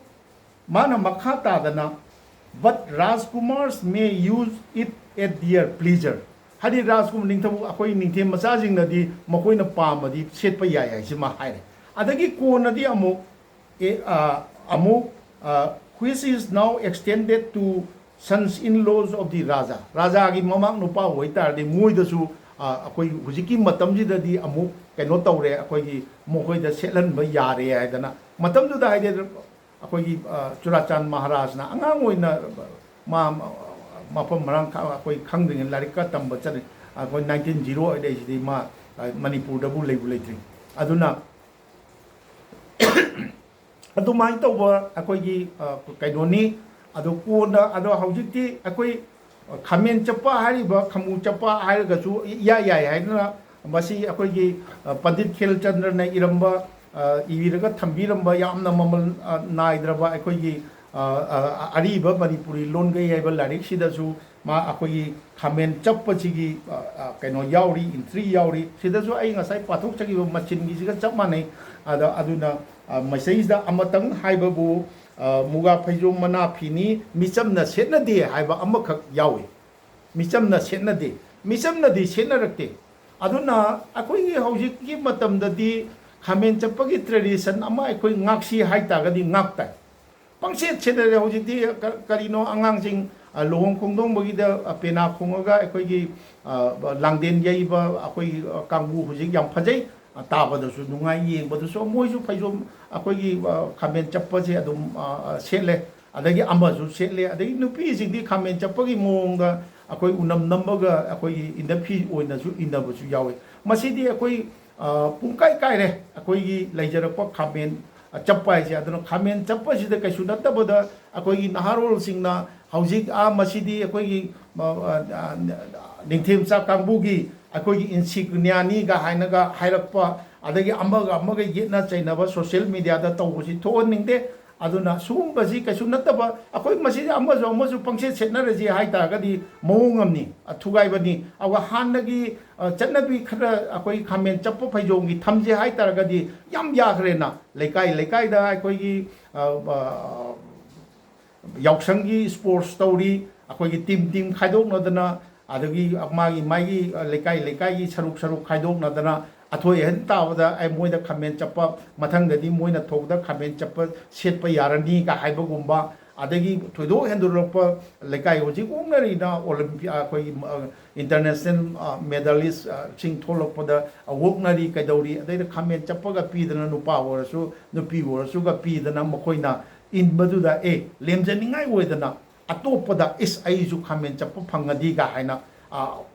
ꯃꯥꯅ ꯃꯈꯥ ꯇꯥꯗꯅ, "But Rajkumars may use it at their pleasure", ꯍꯥꯏꯗꯤ ꯔꯥꯖꯀꯨꯃꯥꯔ, ꯅꯤꯡꯊꯧ, ꯑꯩꯈꯣꯏ ꯅꯤꯡꯊꯦꯝ ꯃꯆꯥꯁꯤꯡꯅꯗꯤ ꯃꯈꯣꯏꯅ ꯄꯥꯝꯃꯗꯤ ꯁꯦꯠꯄ ꯌꯥꯏ ꯍꯥꯏꯁꯤꯃ ꯍꯥꯏꯔꯦ꯫ ꯑꯗꯒꯤ ꯀꯣꯟꯅꯗꯤ ꯑꯃꯨꯛ, ꯑꯦ, ꯑ, ꯑꯃꯨꯛ, ꯑ, "Which is now extended to sons in laws of the Raja", ꯔꯥꯖꯥꯒꯤ ꯃꯃꯥꯡ ꯅꯨꯄꯥ ꯑꯣꯏꯇꯥꯔꯗꯤ ꯃꯣꯏꯗꯁꯨ, ꯑ, ꯑꯩꯈꯣꯏ ꯍꯧꯖꯤꯛꯀꯤ ꯃꯇꯝꯁꯤꯗꯗꯤ ꯑꯃꯨꯛ ꯀꯩꯅꯣ ꯇꯧꯔꯦ, ꯑꯩꯈꯣꯏꯒꯤ ꯃꯈꯣꯏꯗ ꯁꯦꯠꯍꯟꯕ ꯌꯥꯔꯦ ꯍꯥꯏꯗꯅ꯫ ꯃꯇꯝꯗꯨꯗ ꯍꯥꯏꯗꯤ ꯑꯩꯈꯣꯏꯒꯤ, ꯑ, ꯆꯨꯔꯥꯆꯥꯟ ꯃꯍꯥꯔꯥꯖꯅ ꯑꯉꯥꯡ ꯑꯣꯏꯅ ꯃꯥ ꯃꯐꯝ ꯃꯔꯥꯡ ꯈ-, ꯑꯩꯈꯣꯏ ꯈꯪꯗ꯭ꯔꯤꯉꯩ ꯂꯥꯏꯔꯤꯛꯀ ꯇꯝꯕ ꯆꯠꯂꯤ꯫ ꯑꯩꯈꯣꯏ ꯅꯥꯏꯟꯇꯤꯟ ꯖꯤꯔꯣ ꯑꯗꯩꯁꯤꯗꯤ ꯃꯥ, ꯑ, ꯃꯅꯤꯄꯨꯔꯗꯕꯨ ꯂꯩꯕꯨ ꯂꯩꯇ꯭ꯔꯤ꯫ ꯑꯗꯨꯅ ꯑꯗꯨꯃꯥꯏꯅ ꯇꯧꯕ ꯑꯩꯈꯣꯏꯒꯤ, ꯑ, ꯀꯩꯅꯣꯅꯤ꯫ ꯑꯗꯣ ꯀꯣꯟꯅ, ꯑꯗꯣ ꯍꯧꯖꯤꯛꯇꯤ ꯑꯩꯈꯣꯏ ꯈꯥꯃꯦꯟ ꯆꯞꯄ ꯍꯥꯏꯔꯤꯕ, ꯈꯥꯃꯨ ꯆꯞꯄ ꯍꯥꯏꯔꯒꯁꯨ ꯏꯌꯥ ꯌꯥꯏ ꯍꯥꯏꯗꯅ ꯃꯁꯤ ꯑꯩꯈꯣꯏꯒꯤ, ꯑ, ꯄꯟꯗꯤꯠ ꯈꯦꯜꯆꯟꯗ꯭ꯔꯅ ꯏꯔꯝꯕ, ꯑ, ꯏꯕꯤꯔꯒ ꯊꯝꯕꯤꯔꯝꯕ ꯌꯥꯝꯅ ꯃꯃꯜ, ꯑ, ꯅꯥꯏꯗ꯭ꯔꯕ ꯑꯩꯈꯣꯏꯒꯤ, ꯑ, ꯑ, ꯑꯔꯤꯕ ꯃꯅꯤꯄꯨꯔꯤ ꯂꯣꯟꯒꯩ ꯍꯥꯏꯕ ꯂꯥꯏꯔꯤꯛꯁꯤꯗꯁꯨ ꯃꯥ ꯑꯩꯈꯣꯏꯒꯤ ꯈꯥꯃꯦꯟ ꯆꯞꯄꯁꯤꯒꯤ, ꯑ, ꯑ, ꯀꯩꯅꯣ ꯌꯥꯎꯔꯤ, entry ꯌꯥꯎꯔꯤ꯫ ꯁꯤꯗꯁꯨ ꯑꯩ ꯉꯁꯥꯏ ꯄꯥꯊꯣꯛꯆꯈꯤꯕ ꯃꯆꯤꯟꯒꯤꯁꯤꯒ ꯆꯞ ꯃꯥꯟꯅꯩ꯫ ꯑꯗ, ꯑꯗꯨꯅ, ꯑ, ꯃꯁꯤꯗꯩꯁꯤꯗ ꯑꯃꯇꯪ ꯍꯥꯏꯕꯕꯨ, ꯑ, ꯃꯨꯒꯥ ꯐꯩꯖꯣꯝ ꯃꯅꯥ ꯐꯤꯅꯤ, ꯃꯤꯆꯝꯅ ꯁꯦꯠꯅꯗꯦ ꯍꯥꯏꯕ ꯑꯃꯈꯛ ꯌꯥꯎꯏ꯫ ꯃꯤꯆꯝꯅ ꯁꯦꯠꯅꯗꯦ꯫ ꯃꯤꯆꯝꯅꯗꯤ ꯁꯦꯠꯅꯔꯛꯇꯦ꯫ ꯑꯗꯨꯅ ꯑꯩꯈꯣꯏꯒꯤ ꯍꯧꯖꯤꯛꯀꯤ ꯃꯇꯝꯗꯗꯤ ꯈꯥꯃꯦꯟ ꯆꯠꯄꯒꯤ tradition ꯑꯃ ꯑꯩꯈꯣꯏ ꯉꯥꯛꯁꯤ ꯍꯥꯏꯇꯥꯔꯒꯗꯤ ꯉꯥꯛ ꯇꯥꯏ꯫ ꯄꯪꯁꯦꯠ ꯁꯦꯠꯅꯔꯦ ꯍꯧꯖꯤꯛꯇꯤ꯫ ꯀ- ꯀꯔꯤꯅꯣ, ꯑꯉꯥꯡꯁꯤꯡ ꯑ, ꯂꯨꯍꯣꯡ ꯈꯣꯡꯗꯣꯡꯕꯒꯤꯗ ꯑ, ꯄꯦꯅꯥ ꯈꯣꯡꯉꯒ ꯑꯩꯈꯣꯏꯒꯤ ꯑ, ꯂꯥꯡꯗꯦꯟ ꯌꯩꯕ ꯑꯩꯈꯣꯏꯒꯤ ꯑ, ꯀꯥꯡꯕꯨ ꯍꯧꯖꯤꯛ ꯌꯥꯝ ꯐꯖꯩ꯫ ꯑ, ꯇꯥꯕꯗꯁꯨ ꯅꯨꯡꯉꯥꯏ, ꯌꯦꯡꯕꯗꯁꯨ꯫ ꯃꯣꯏꯁꯨ ꯐꯩꯖꯣꯝ ꯑꯩꯈꯣꯏꯒꯤ ꯑ, ꯈꯥꯃꯦꯟ ꯆꯞꯄꯁꯦ ꯑꯗꯨꯝ ꯑ, ꯑ, ꯁꯦꯠꯂꯦ꯫ ꯑꯗꯒꯤ ꯑꯃꯁꯨ ꯁꯦꯠꯂꯦ꯫ ꯑꯗꯒꯤ ꯅꯨꯄꯤꯁꯤꯡꯗꯤ ꯈꯥꯃꯦꯟ ꯆꯞꯄꯒꯤ ꯃꯑꯣꯡꯗ ꯑꯩꯈꯣꯏ ꯎꯅꯝ ꯅꯝꯕꯒ ꯑꯩꯈꯣꯏꯒꯤ ꯏꯟꯅꯐꯤ ꯑꯣꯏꯅꯁꯨ ꯏꯟꯅꯕꯁꯨ ꯌꯥꯎꯋꯤ꯫ ꯃꯁꯤꯗꯤ ꯑꯩꯈꯣꯏ ꯑ, ꯄꯨꯡꯀꯥꯏ ꯀꯥꯏꯔꯦ ꯑꯩꯈꯣꯏꯒꯤ ꯂꯩꯖꯔꯛꯄ ꯈꯥꯃꯦꯟ ꯑ, ꯆꯞꯄ ꯍꯥꯏꯁꯦ꯫ ꯑꯗꯨꯅ ꯈꯥꯃꯦꯟ ꯆꯞꯄꯁꯤꯗ ꯀꯩꯁꯨ ꯅꯠꯇꯕꯗ ꯑꯩꯈꯣꯏꯒꯤ ꯅꯍꯥꯔꯣꯜꯁꯤꯡꯅ ꯍꯧꯖꯤꯛ, ꯑ, ꯃꯁꯤꯗꯤ ꯑꯩꯈꯣꯏꯒꯤ ꯑ, ꯑ, ꯑ, ꯅꯤꯡꯊꯦꯝꯆꯥ ꯀꯥꯡꯕꯨꯒꯤ ꯑꯩꯈꯣꯏꯒꯤ ꯏꯟꯁꯤꯒ꯭ꯅꯤꯌꯥꯅꯤꯒ ꯍꯥꯏꯅꯒ ꯍꯥꯏꯔꯛꯄ, ꯑꯗꯒꯤ ꯑꯃꯒ ꯑꯃꯒ ꯌꯦꯠꯅ ꯆꯩꯅꯕ ꯁꯣꯁꯤꯌꯦꯜ ꯃꯤꯗꯤꯌꯥꯗ ꯇꯧꯕꯁꯤ ꯊꯣꯛꯍꯟꯅꯤꯡꯗꯦ꯫ ꯑꯗꯨꯅ ꯁꯤꯒꯨꯝꯕꯁꯤ ꯀꯩꯁꯨ ꯅꯠꯇꯕ, ꯑꯩꯈꯣꯏ ꯃꯁꯤꯗ ꯑꯃꯁꯨ ꯑꯃꯁꯨ ꯄꯪꯁꯦꯠ ꯁꯦꯠꯅꯔꯁꯤ ꯍꯥꯏ ꯇꯥꯔꯒꯗꯤ ꯃꯑꯣꯡ ꯑꯃꯅꯤ, ꯑ, ꯊꯨꯒꯥꯏꯕꯅꯤ꯫ ꯑꯗꯨꯒ ꯍꯥꯟꯅꯒꯤ ꯑ, ꯆꯠꯅꯕꯤ ꯈꯔ ꯑꯩꯈꯣꯏ ꯈꯥꯃꯦꯟ ꯆꯞꯄ ꯐꯩꯖꯣꯝꯒꯤ ꯊꯝꯁꯦ ꯍꯥꯏ ꯇꯥꯔꯒꯗꯤ ꯌꯥꯝ ꯌꯥꯈ꯭ꯔꯦꯅ꯫ ꯂꯩꯀꯥꯏ ꯂꯩꯀꯥꯏꯗ ꯑꯩꯈꯣꯏꯒꯤ ꯑ, ꯑ, ꯌꯥꯎꯁꯪꯒꯤ ꯁ꯭ꯄꯣꯔꯠꯁ ꯇꯧꯔꯤ꯫ ꯑꯩꯈꯣꯏꯒꯤ ꯇꯤꯝ ꯇꯤꯝ ꯈꯥꯏꯗꯣꯛꯅꯗꯅ, ꯑꯗꯒꯤ ꯃꯥꯒꯤ ꯃꯥꯒꯤ ꯂꯩꯀꯥꯏ ꯂꯩꯀꯥꯏꯒꯤ ꯁꯔꯨꯛ ꯁꯔꯨꯛ ꯈꯥꯏꯗꯣꯛꯅꯗꯅ, ꯑꯊꯣꯏ ꯑꯍꯟ ꯇꯥꯕꯗ ꯑꯩ ꯃꯣꯏꯗ ꯈꯥꯃꯦꯟ ꯆꯞꯄ, ꯃꯊꯪꯗꯗꯤ ꯃꯣꯏꯅ ꯊꯣꯛꯄꯗ ꯈꯥꯃꯦꯟ ꯆꯞꯄ ꯁꯦꯠꯄ ꯌꯥꯔꯅꯤꯒ ꯍꯥꯏꯕꯒꯨꯝꯕ, ꯑꯗꯒꯤ ꯊꯣꯏꯗꯣꯛ ꯍꯦꯟꯗꯣꯔꯛꯄ ꯂꯩꯀꯥꯏ ꯍꯧꯖꯤꯛ ꯑꯣꯛꯅꯔꯤꯅ ꯑꯣꯂꯤꯝꯄꯤ-, ꯑꯩꯈꯣꯏꯒꯤ, ꯑ, ꯏꯟꯇꯔꯅꯦꯁꯅꯦꯜ, ꯑ, ꯃꯦꯗꯥꯂꯤꯁ, ꯑ, ꯁꯤꯡ ꯊꯣꯛꯂꯛꯄꯗ ꯑꯣꯛꯅꯔꯤ ꯀꯩꯗꯧꯔꯤ, ꯑꯗꯩꯗ ꯈꯥꯃꯦꯟ ꯆꯞꯄꯒ ꯄꯤꯗꯅ ꯅꯨꯄꯥ ꯑꯣꯏꯔꯁꯨ ꯅꯨꯄꯤ ꯑꯣꯏꯔꯁꯨꯒ ꯄꯤꯗꯅ ꯃꯈꯣꯏꯅ ꯏꯟꯕꯗꯨꯗ ꯑꯦ ꯂꯦꯝꯖꯅꯤꯡꯉꯥꯏ ꯑꯣꯏꯗꯅ ꯑꯇꯣꯞꯄꯗ ꯏꯁ ꯑꯩꯁꯨ ꯈꯥꯃꯦꯟ ꯆꯞꯄ ꯐꯪꯉꯗꯤꯒ ꯍꯥꯏꯅ, ꯑ,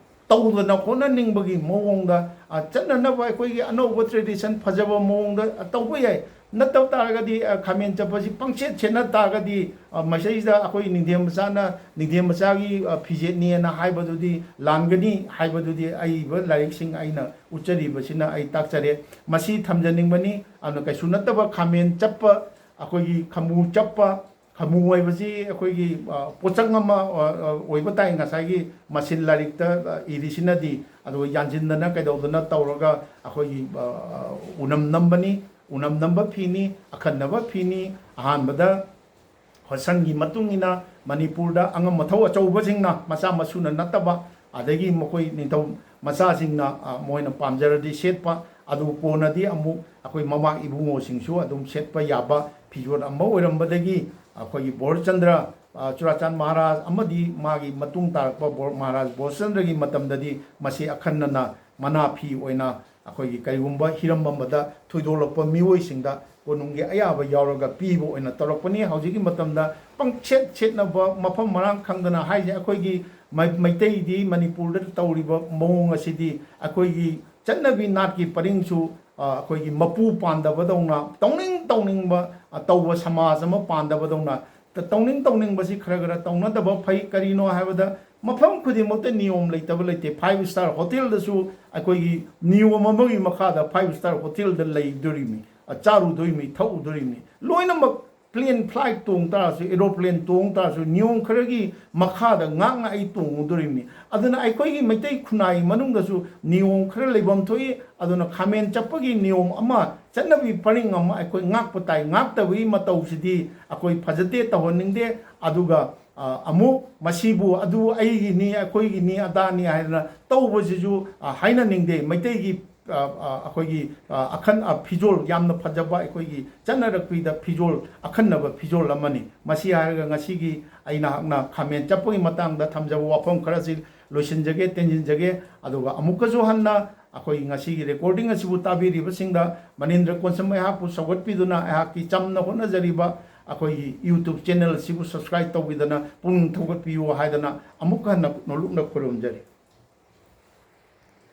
ꯇꯧꯗꯅ ꯈꯣꯠꯅꯅꯤꯡꯕꯒꯤ ꯃꯑꯣꯡꯗ, ꯑ, ꯆꯠꯅꯅꯕ ꯑꯩꯈꯣꯏꯒꯤ ꯑꯅꯧꯕ ꯇ꯭ꯔꯦꯗꯤꯁꯟ ꯐꯖꯕ ꯃꯑꯣꯡꯗ, ꯑ, ꯇꯧꯕ ꯌꯥꯏ꯫ ꯅꯠꯇꯕ ꯇꯥꯔꯒꯗꯤ, ꯑ, ꯈꯥꯃꯦꯟ ꯆꯞꯄꯁꯤ ꯄꯪꯁꯦꯠ ꯁꯦꯠꯅ ꯇꯥꯔꯒꯗꯤ, ꯑ, ꯃꯁꯤꯗꯩꯁꯤꯗ ꯑꯩꯈꯣꯏ ꯅꯤꯡꯊꯦꯝ ꯃꯆꯥꯅ ꯅꯤꯡꯊꯦꯝ ꯃꯆꯥꯒꯤ, ꯑ, ꯐꯤꯖꯦꯠꯅꯦꯅ ꯍꯥꯏꯕꯗꯨꯗꯤ ꯂꯥꯟꯒꯅꯤ ꯍꯥꯏꯕꯗꯨꯗꯤ ꯑꯏꯕ ꯂꯥꯏꯔꯤꯛꯁꯤꯡ ꯑꯩꯅ ꯎꯠꯆꯔꯤꯕꯁꯤꯅ ꯑꯩ ꯇꯥꯛꯆꯔꯦ꯫ ꯃꯁꯤ ꯊꯝꯖꯅꯤꯡꯕꯅꯤ꯫ ꯑꯗꯨꯅ ꯀꯩꯁꯨ ꯅꯠꯇꯕ ꯈꯥꯃꯦꯟ ꯆꯞꯄ, ꯑꯩꯈꯣꯏꯒꯤ ꯈꯃꯨ ꯆꯞꯄ, ꯈꯃꯨ ꯍꯥꯏꯕꯁꯤ ꯑꯩꯈꯣꯏꯒꯤ, ꯑ, ꯄꯣꯠꯁꯛ ꯑꯃ, ꯑ, ꯑ, ꯑꯣꯏꯕ ꯇꯥꯏ꯫ ꯉꯁꯥꯏꯒꯤ ꯃꯁꯤꯟ ꯂꯥꯏꯔꯤꯛꯇ, ꯑ, ꯏꯔꯤꯁꯤꯅꯗꯤ꯫ ꯑꯗꯨꯒ ꯌꯥꯟꯁꯤꯟꯗꯅ ꯀꯩꯗꯧꯗꯅ ꯇꯧꯔꯒ ꯑꯩꯈꯣꯏꯒꯤ, ꯑ, ꯑ, ꯎꯅꯝ ꯅꯝꯕꯅꯤ꯫ ꯎꯅꯝ ꯅꯝꯕ ꯐꯤꯅꯤ, ꯑꯈꯟꯅꯕ ꯐꯤꯅꯤ꯫ ꯑꯍꯥꯟꯕꯗ ꯐꯦꯁꯟꯒꯤ ꯃꯇꯨꯡ ꯏꯟꯅ ꯃꯅꯤꯄꯨꯔꯗ ꯑꯉꯝ ꯑꯊꯧ ꯑꯆꯧꯕꯁꯤꯡꯅ, ꯃꯆꯥ ꯃꯁꯨꯅ ꯅꯠꯇꯕ, ꯑꯗꯒꯤ ꯃꯈꯣꯏ ꯅꯤꯡꯊꯧ ꯃꯆꯥꯁꯤꯡꯅ, ꯑ, ꯃꯣꯏꯅ ꯄꯥꯝꯖꯔꯗꯤ ꯁꯦꯠꯄ, ꯑꯗꯨ ꯀꯣꯟꯅꯗꯤ ꯑꯃꯨꯛ ꯑꯩꯈꯣꯏ ꯃꯃꯥ ꯏꯕꯨꯡꯉꯣꯁꯤꯡꯁꯨ ꯑꯗꯨꯝ ꯁꯦꯠꯄ ꯌꯥꯕ ꯐꯤꯖꯣꯜ ꯑꯃ ꯑꯣꯏꯔꯝꯕꯗꯒꯤ ꯑꯩꯈꯣꯏꯒꯤ ꯕꯣꯔꯆꯟꯗ꯭ꯔ, ꯑ, ꯆꯨꯔꯥꯆꯥꯟ ꯃꯍꯥꯔꯥꯖ ꯑꯃꯗꯤ ꯃꯥꯒꯤ ꯃꯇꯨꯡ ꯇꯥꯔꯛꯄ ꯕꯣꯔ-, ꯃꯍꯥꯔꯥꯖ ꯕꯣꯔꯆꯟꯗ꯭ꯔꯒꯤ ꯃꯇꯝꯗꯗꯤ ꯃꯁꯤ ꯑꯈꯟꯅꯅ ꯃꯅꯥ ꯐꯤ ꯑꯣꯏꯅ ꯑꯩꯈꯣꯏꯒꯤ ꯀꯔꯤꯒꯨꯝꯕ ꯍꯤꯔꯝ ꯑꯃꯗ ꯊꯣꯏꯗꯣꯛꯂꯛꯄ ꯃꯤꯑꯣꯏꯁꯤꯡꯗ ꯀꯣꯅꯨꯡꯒꯤ ꯑꯌꯥꯕ ꯌꯥꯎꯔꯒ ꯄꯤꯕ ꯑꯣꯏꯅ ꯇꯧꯔꯛꯄꯅꯤ꯫ ꯍꯧꯖꯤꯛꯀꯤ ꯃꯇꯝꯗ ꯄꯪꯁꯦꯠ ꯁꯦꯠꯅꯕ, ꯃꯐꯝ ꯃꯔꯥꯡ ꯈꯪꯗꯅ ꯍꯥꯏꯁꯦ, ꯑꯩꯈꯣꯏꯒꯤ ꯃꯩ-, ꯃꯩꯇꯩꯗꯤ ꯃꯅꯤꯄꯨꯔꯗ ꯇꯧꯔꯤꯕ ꯃꯑꯣꯡ ꯑꯁꯤꯗꯤ ꯑꯩꯈꯣꯏꯒꯤ ꯆꯠꯅꯕꯤ ꯅꯥꯠꯀꯤ ꯄꯔꯤꯡꯁꯨ, ꯑ, ꯑꯩꯈꯣꯏꯒꯤ ꯃꯄꯨ ꯄꯥꯟꯗꯕꯗꯧꯅ, ꯇꯧꯅꯤꯡ ꯇꯧꯅꯤꯡꯕ, ꯑ, ꯇꯧꯕ ꯁꯃꯥꯖ ꯑꯃ ꯄꯥꯟꯗꯕꯗꯧꯅ, ꯇ-, ꯇꯧꯅꯤꯡ ꯇꯧꯅꯤꯡꯕꯁꯤ ꯈꯔ ꯈꯔ ꯇꯧꯅꯗꯕ ꯐꯩ꯫ ꯀꯔꯤꯅꯣ ꯍꯥꯏꯕꯗ, ꯃꯐꯝ ꯈꯨꯗꯤꯡꯃꯛꯇ ꯅꯤꯌꯣꯝ ꯂꯩꯇꯕ ꯂꯩꯇꯦ꯫ Five star hotel ꯗꯁꯨ ꯑꯩꯈꯣꯏꯒꯤ ꯅꯤꯌꯣꯝ ꯑꯃꯒꯤ ꯃꯈꯥꯗ five star hotel ꯗ ꯂꯩꯗꯣꯔꯤꯃꯤ, ꯑ, ꯆꯥꯔꯨꯗꯣꯔꯤꯃꯤ, ꯊꯛꯎꯗꯣꯔꯤꯃꯤ꯫ ꯂꯣꯏꯅꯃꯛ plane, flight ꯇꯣꯡ ꯇꯥꯔꯁꯨ, aeroplane ꯇꯣꯡ ꯇꯥꯔꯁꯨ, ꯅꯤꯌꯣꯝ ꯈꯔꯒꯤ ꯃꯈꯥꯗ ꯉꯥꯛꯅ ꯑꯩ ꯇꯣꯡꯉꯨꯗꯣꯔꯤꯕꯅꯤ꯫ ꯑꯗꯨꯅ ꯑꯩꯈꯣꯏꯒꯤ ꯃꯩꯇꯩ ꯈꯨꯟꯅꯥꯏ ꯃꯅꯨꯡꯗꯁꯨ ꯅꯤꯌꯣꯝ ꯈꯔ ꯂꯩꯐꯝ ꯊꯣꯛꯏ꯫ ꯑꯗꯨꯅ ꯈꯥꯃꯦꯟ ꯆꯞꯄꯒꯤ ꯅꯤꯌꯣꯝ ꯑꯃ, ꯆꯠꯅꯕꯤ ꯄꯔꯤꯡ ꯑꯃ ꯑꯩꯈꯣꯏ ꯉꯥꯛꯄ ꯇꯥꯏ꯫ ꯉꯥꯛꯇꯕꯒꯤ ꯃꯇꯧꯁꯤꯗꯤ ꯑꯩꯈꯣꯏ ꯐꯖꯗꯦ, ꯇꯧꯍꯟꯅꯤꯡꯗꯦ꯫ ꯑꯗꯨꯒ, ꯑ, ꯑꯃꯨꯛ ꯃꯁꯤꯕꯨ ꯑꯗꯨ ꯑꯩꯒꯤꯅꯤ, ꯑꯩꯈꯣꯏꯒꯤꯅꯤ, ꯑꯗꯥꯅꯤ ꯍꯥꯏꯗꯅ ꯇꯧꯕꯁꯤꯁꯨ, ꯑ, ꯍꯥꯏꯅꯅꯤꯡꯗꯦ꯫ ꯃꯩꯇꯩꯒꯤ, ꯑ, ꯑ, ꯑꯩꯈꯣꯏꯒꯤ, ꯑ, ꯑꯈꯟ-, ꯑ, ꯐꯤꯖꯣꯜ, ꯌꯥꯝꯅ ꯐꯖꯕ ꯑꯩꯈꯣꯏꯒꯤ ꯆꯠꯅꯔꯛꯄꯤꯗ ꯐꯤꯖꯣꯜ, ꯑꯈꯟꯅꯕ ꯐꯤꯖꯣꯜ ꯑꯃꯅꯤ꯫ ꯃꯁꯤ ꯍꯥꯏꯔꯒ ꯉꯁꯤꯒꯤ ꯑꯩ ꯅꯍꯥꯛꯅ ꯈꯥꯃꯦꯟ ꯆꯞꯄꯒꯤ ꯃꯇꯥꯡꯗ ꯊꯝꯖꯕ ꯋꯥꯐꯝ ꯈꯔꯁꯤ ꯂꯣꯏꯁꯤꯟꯖꯒꯦ, ꯇꯦꯟꯁꯤꯟꯖꯒꯦ꯫ ꯑꯗꯨꯒ ꯑꯃꯨꯛꯀꯁꯨ ꯍꯟꯅ ꯑꯩꯈꯣꯏꯒꯤ ꯉꯁꯤꯒꯤ recording ꯑꯁꯤꯕꯨ ꯇꯥꯕꯤꯔꯤꯕꯁꯤꯡꯗ ꯃꯅꯤꯟꯗ꯭ꯔ ꯀꯣꯟꯁꯝ ꯑꯩꯍꯥꯛꯄꯨ ꯁꯧꯒꯠꯄꯤꯗꯨꯅ ꯑꯩꯍꯥꯛꯀꯤ ꯆꯝꯅ ꯍꯣꯠꯅꯖꯔꯤꯕ ꯑꯩꯈꯣꯏꯒꯤ YouTube channel ꯑꯁꯤꯕꯨ subscribe ꯇꯧꯕꯤꯗꯅ ꯄꯨꯛꯅꯤꯡ ꯊꯧꯒꯠꯄꯤꯌꯨ ꯍꯥꯏꯗꯅ ꯑꯃꯨꯛ ꯍꯟꯅ ꯅꯣꯂꯨꯛꯅ ꯈꯨꯔꯨꯝꯖꯔꯤ꯫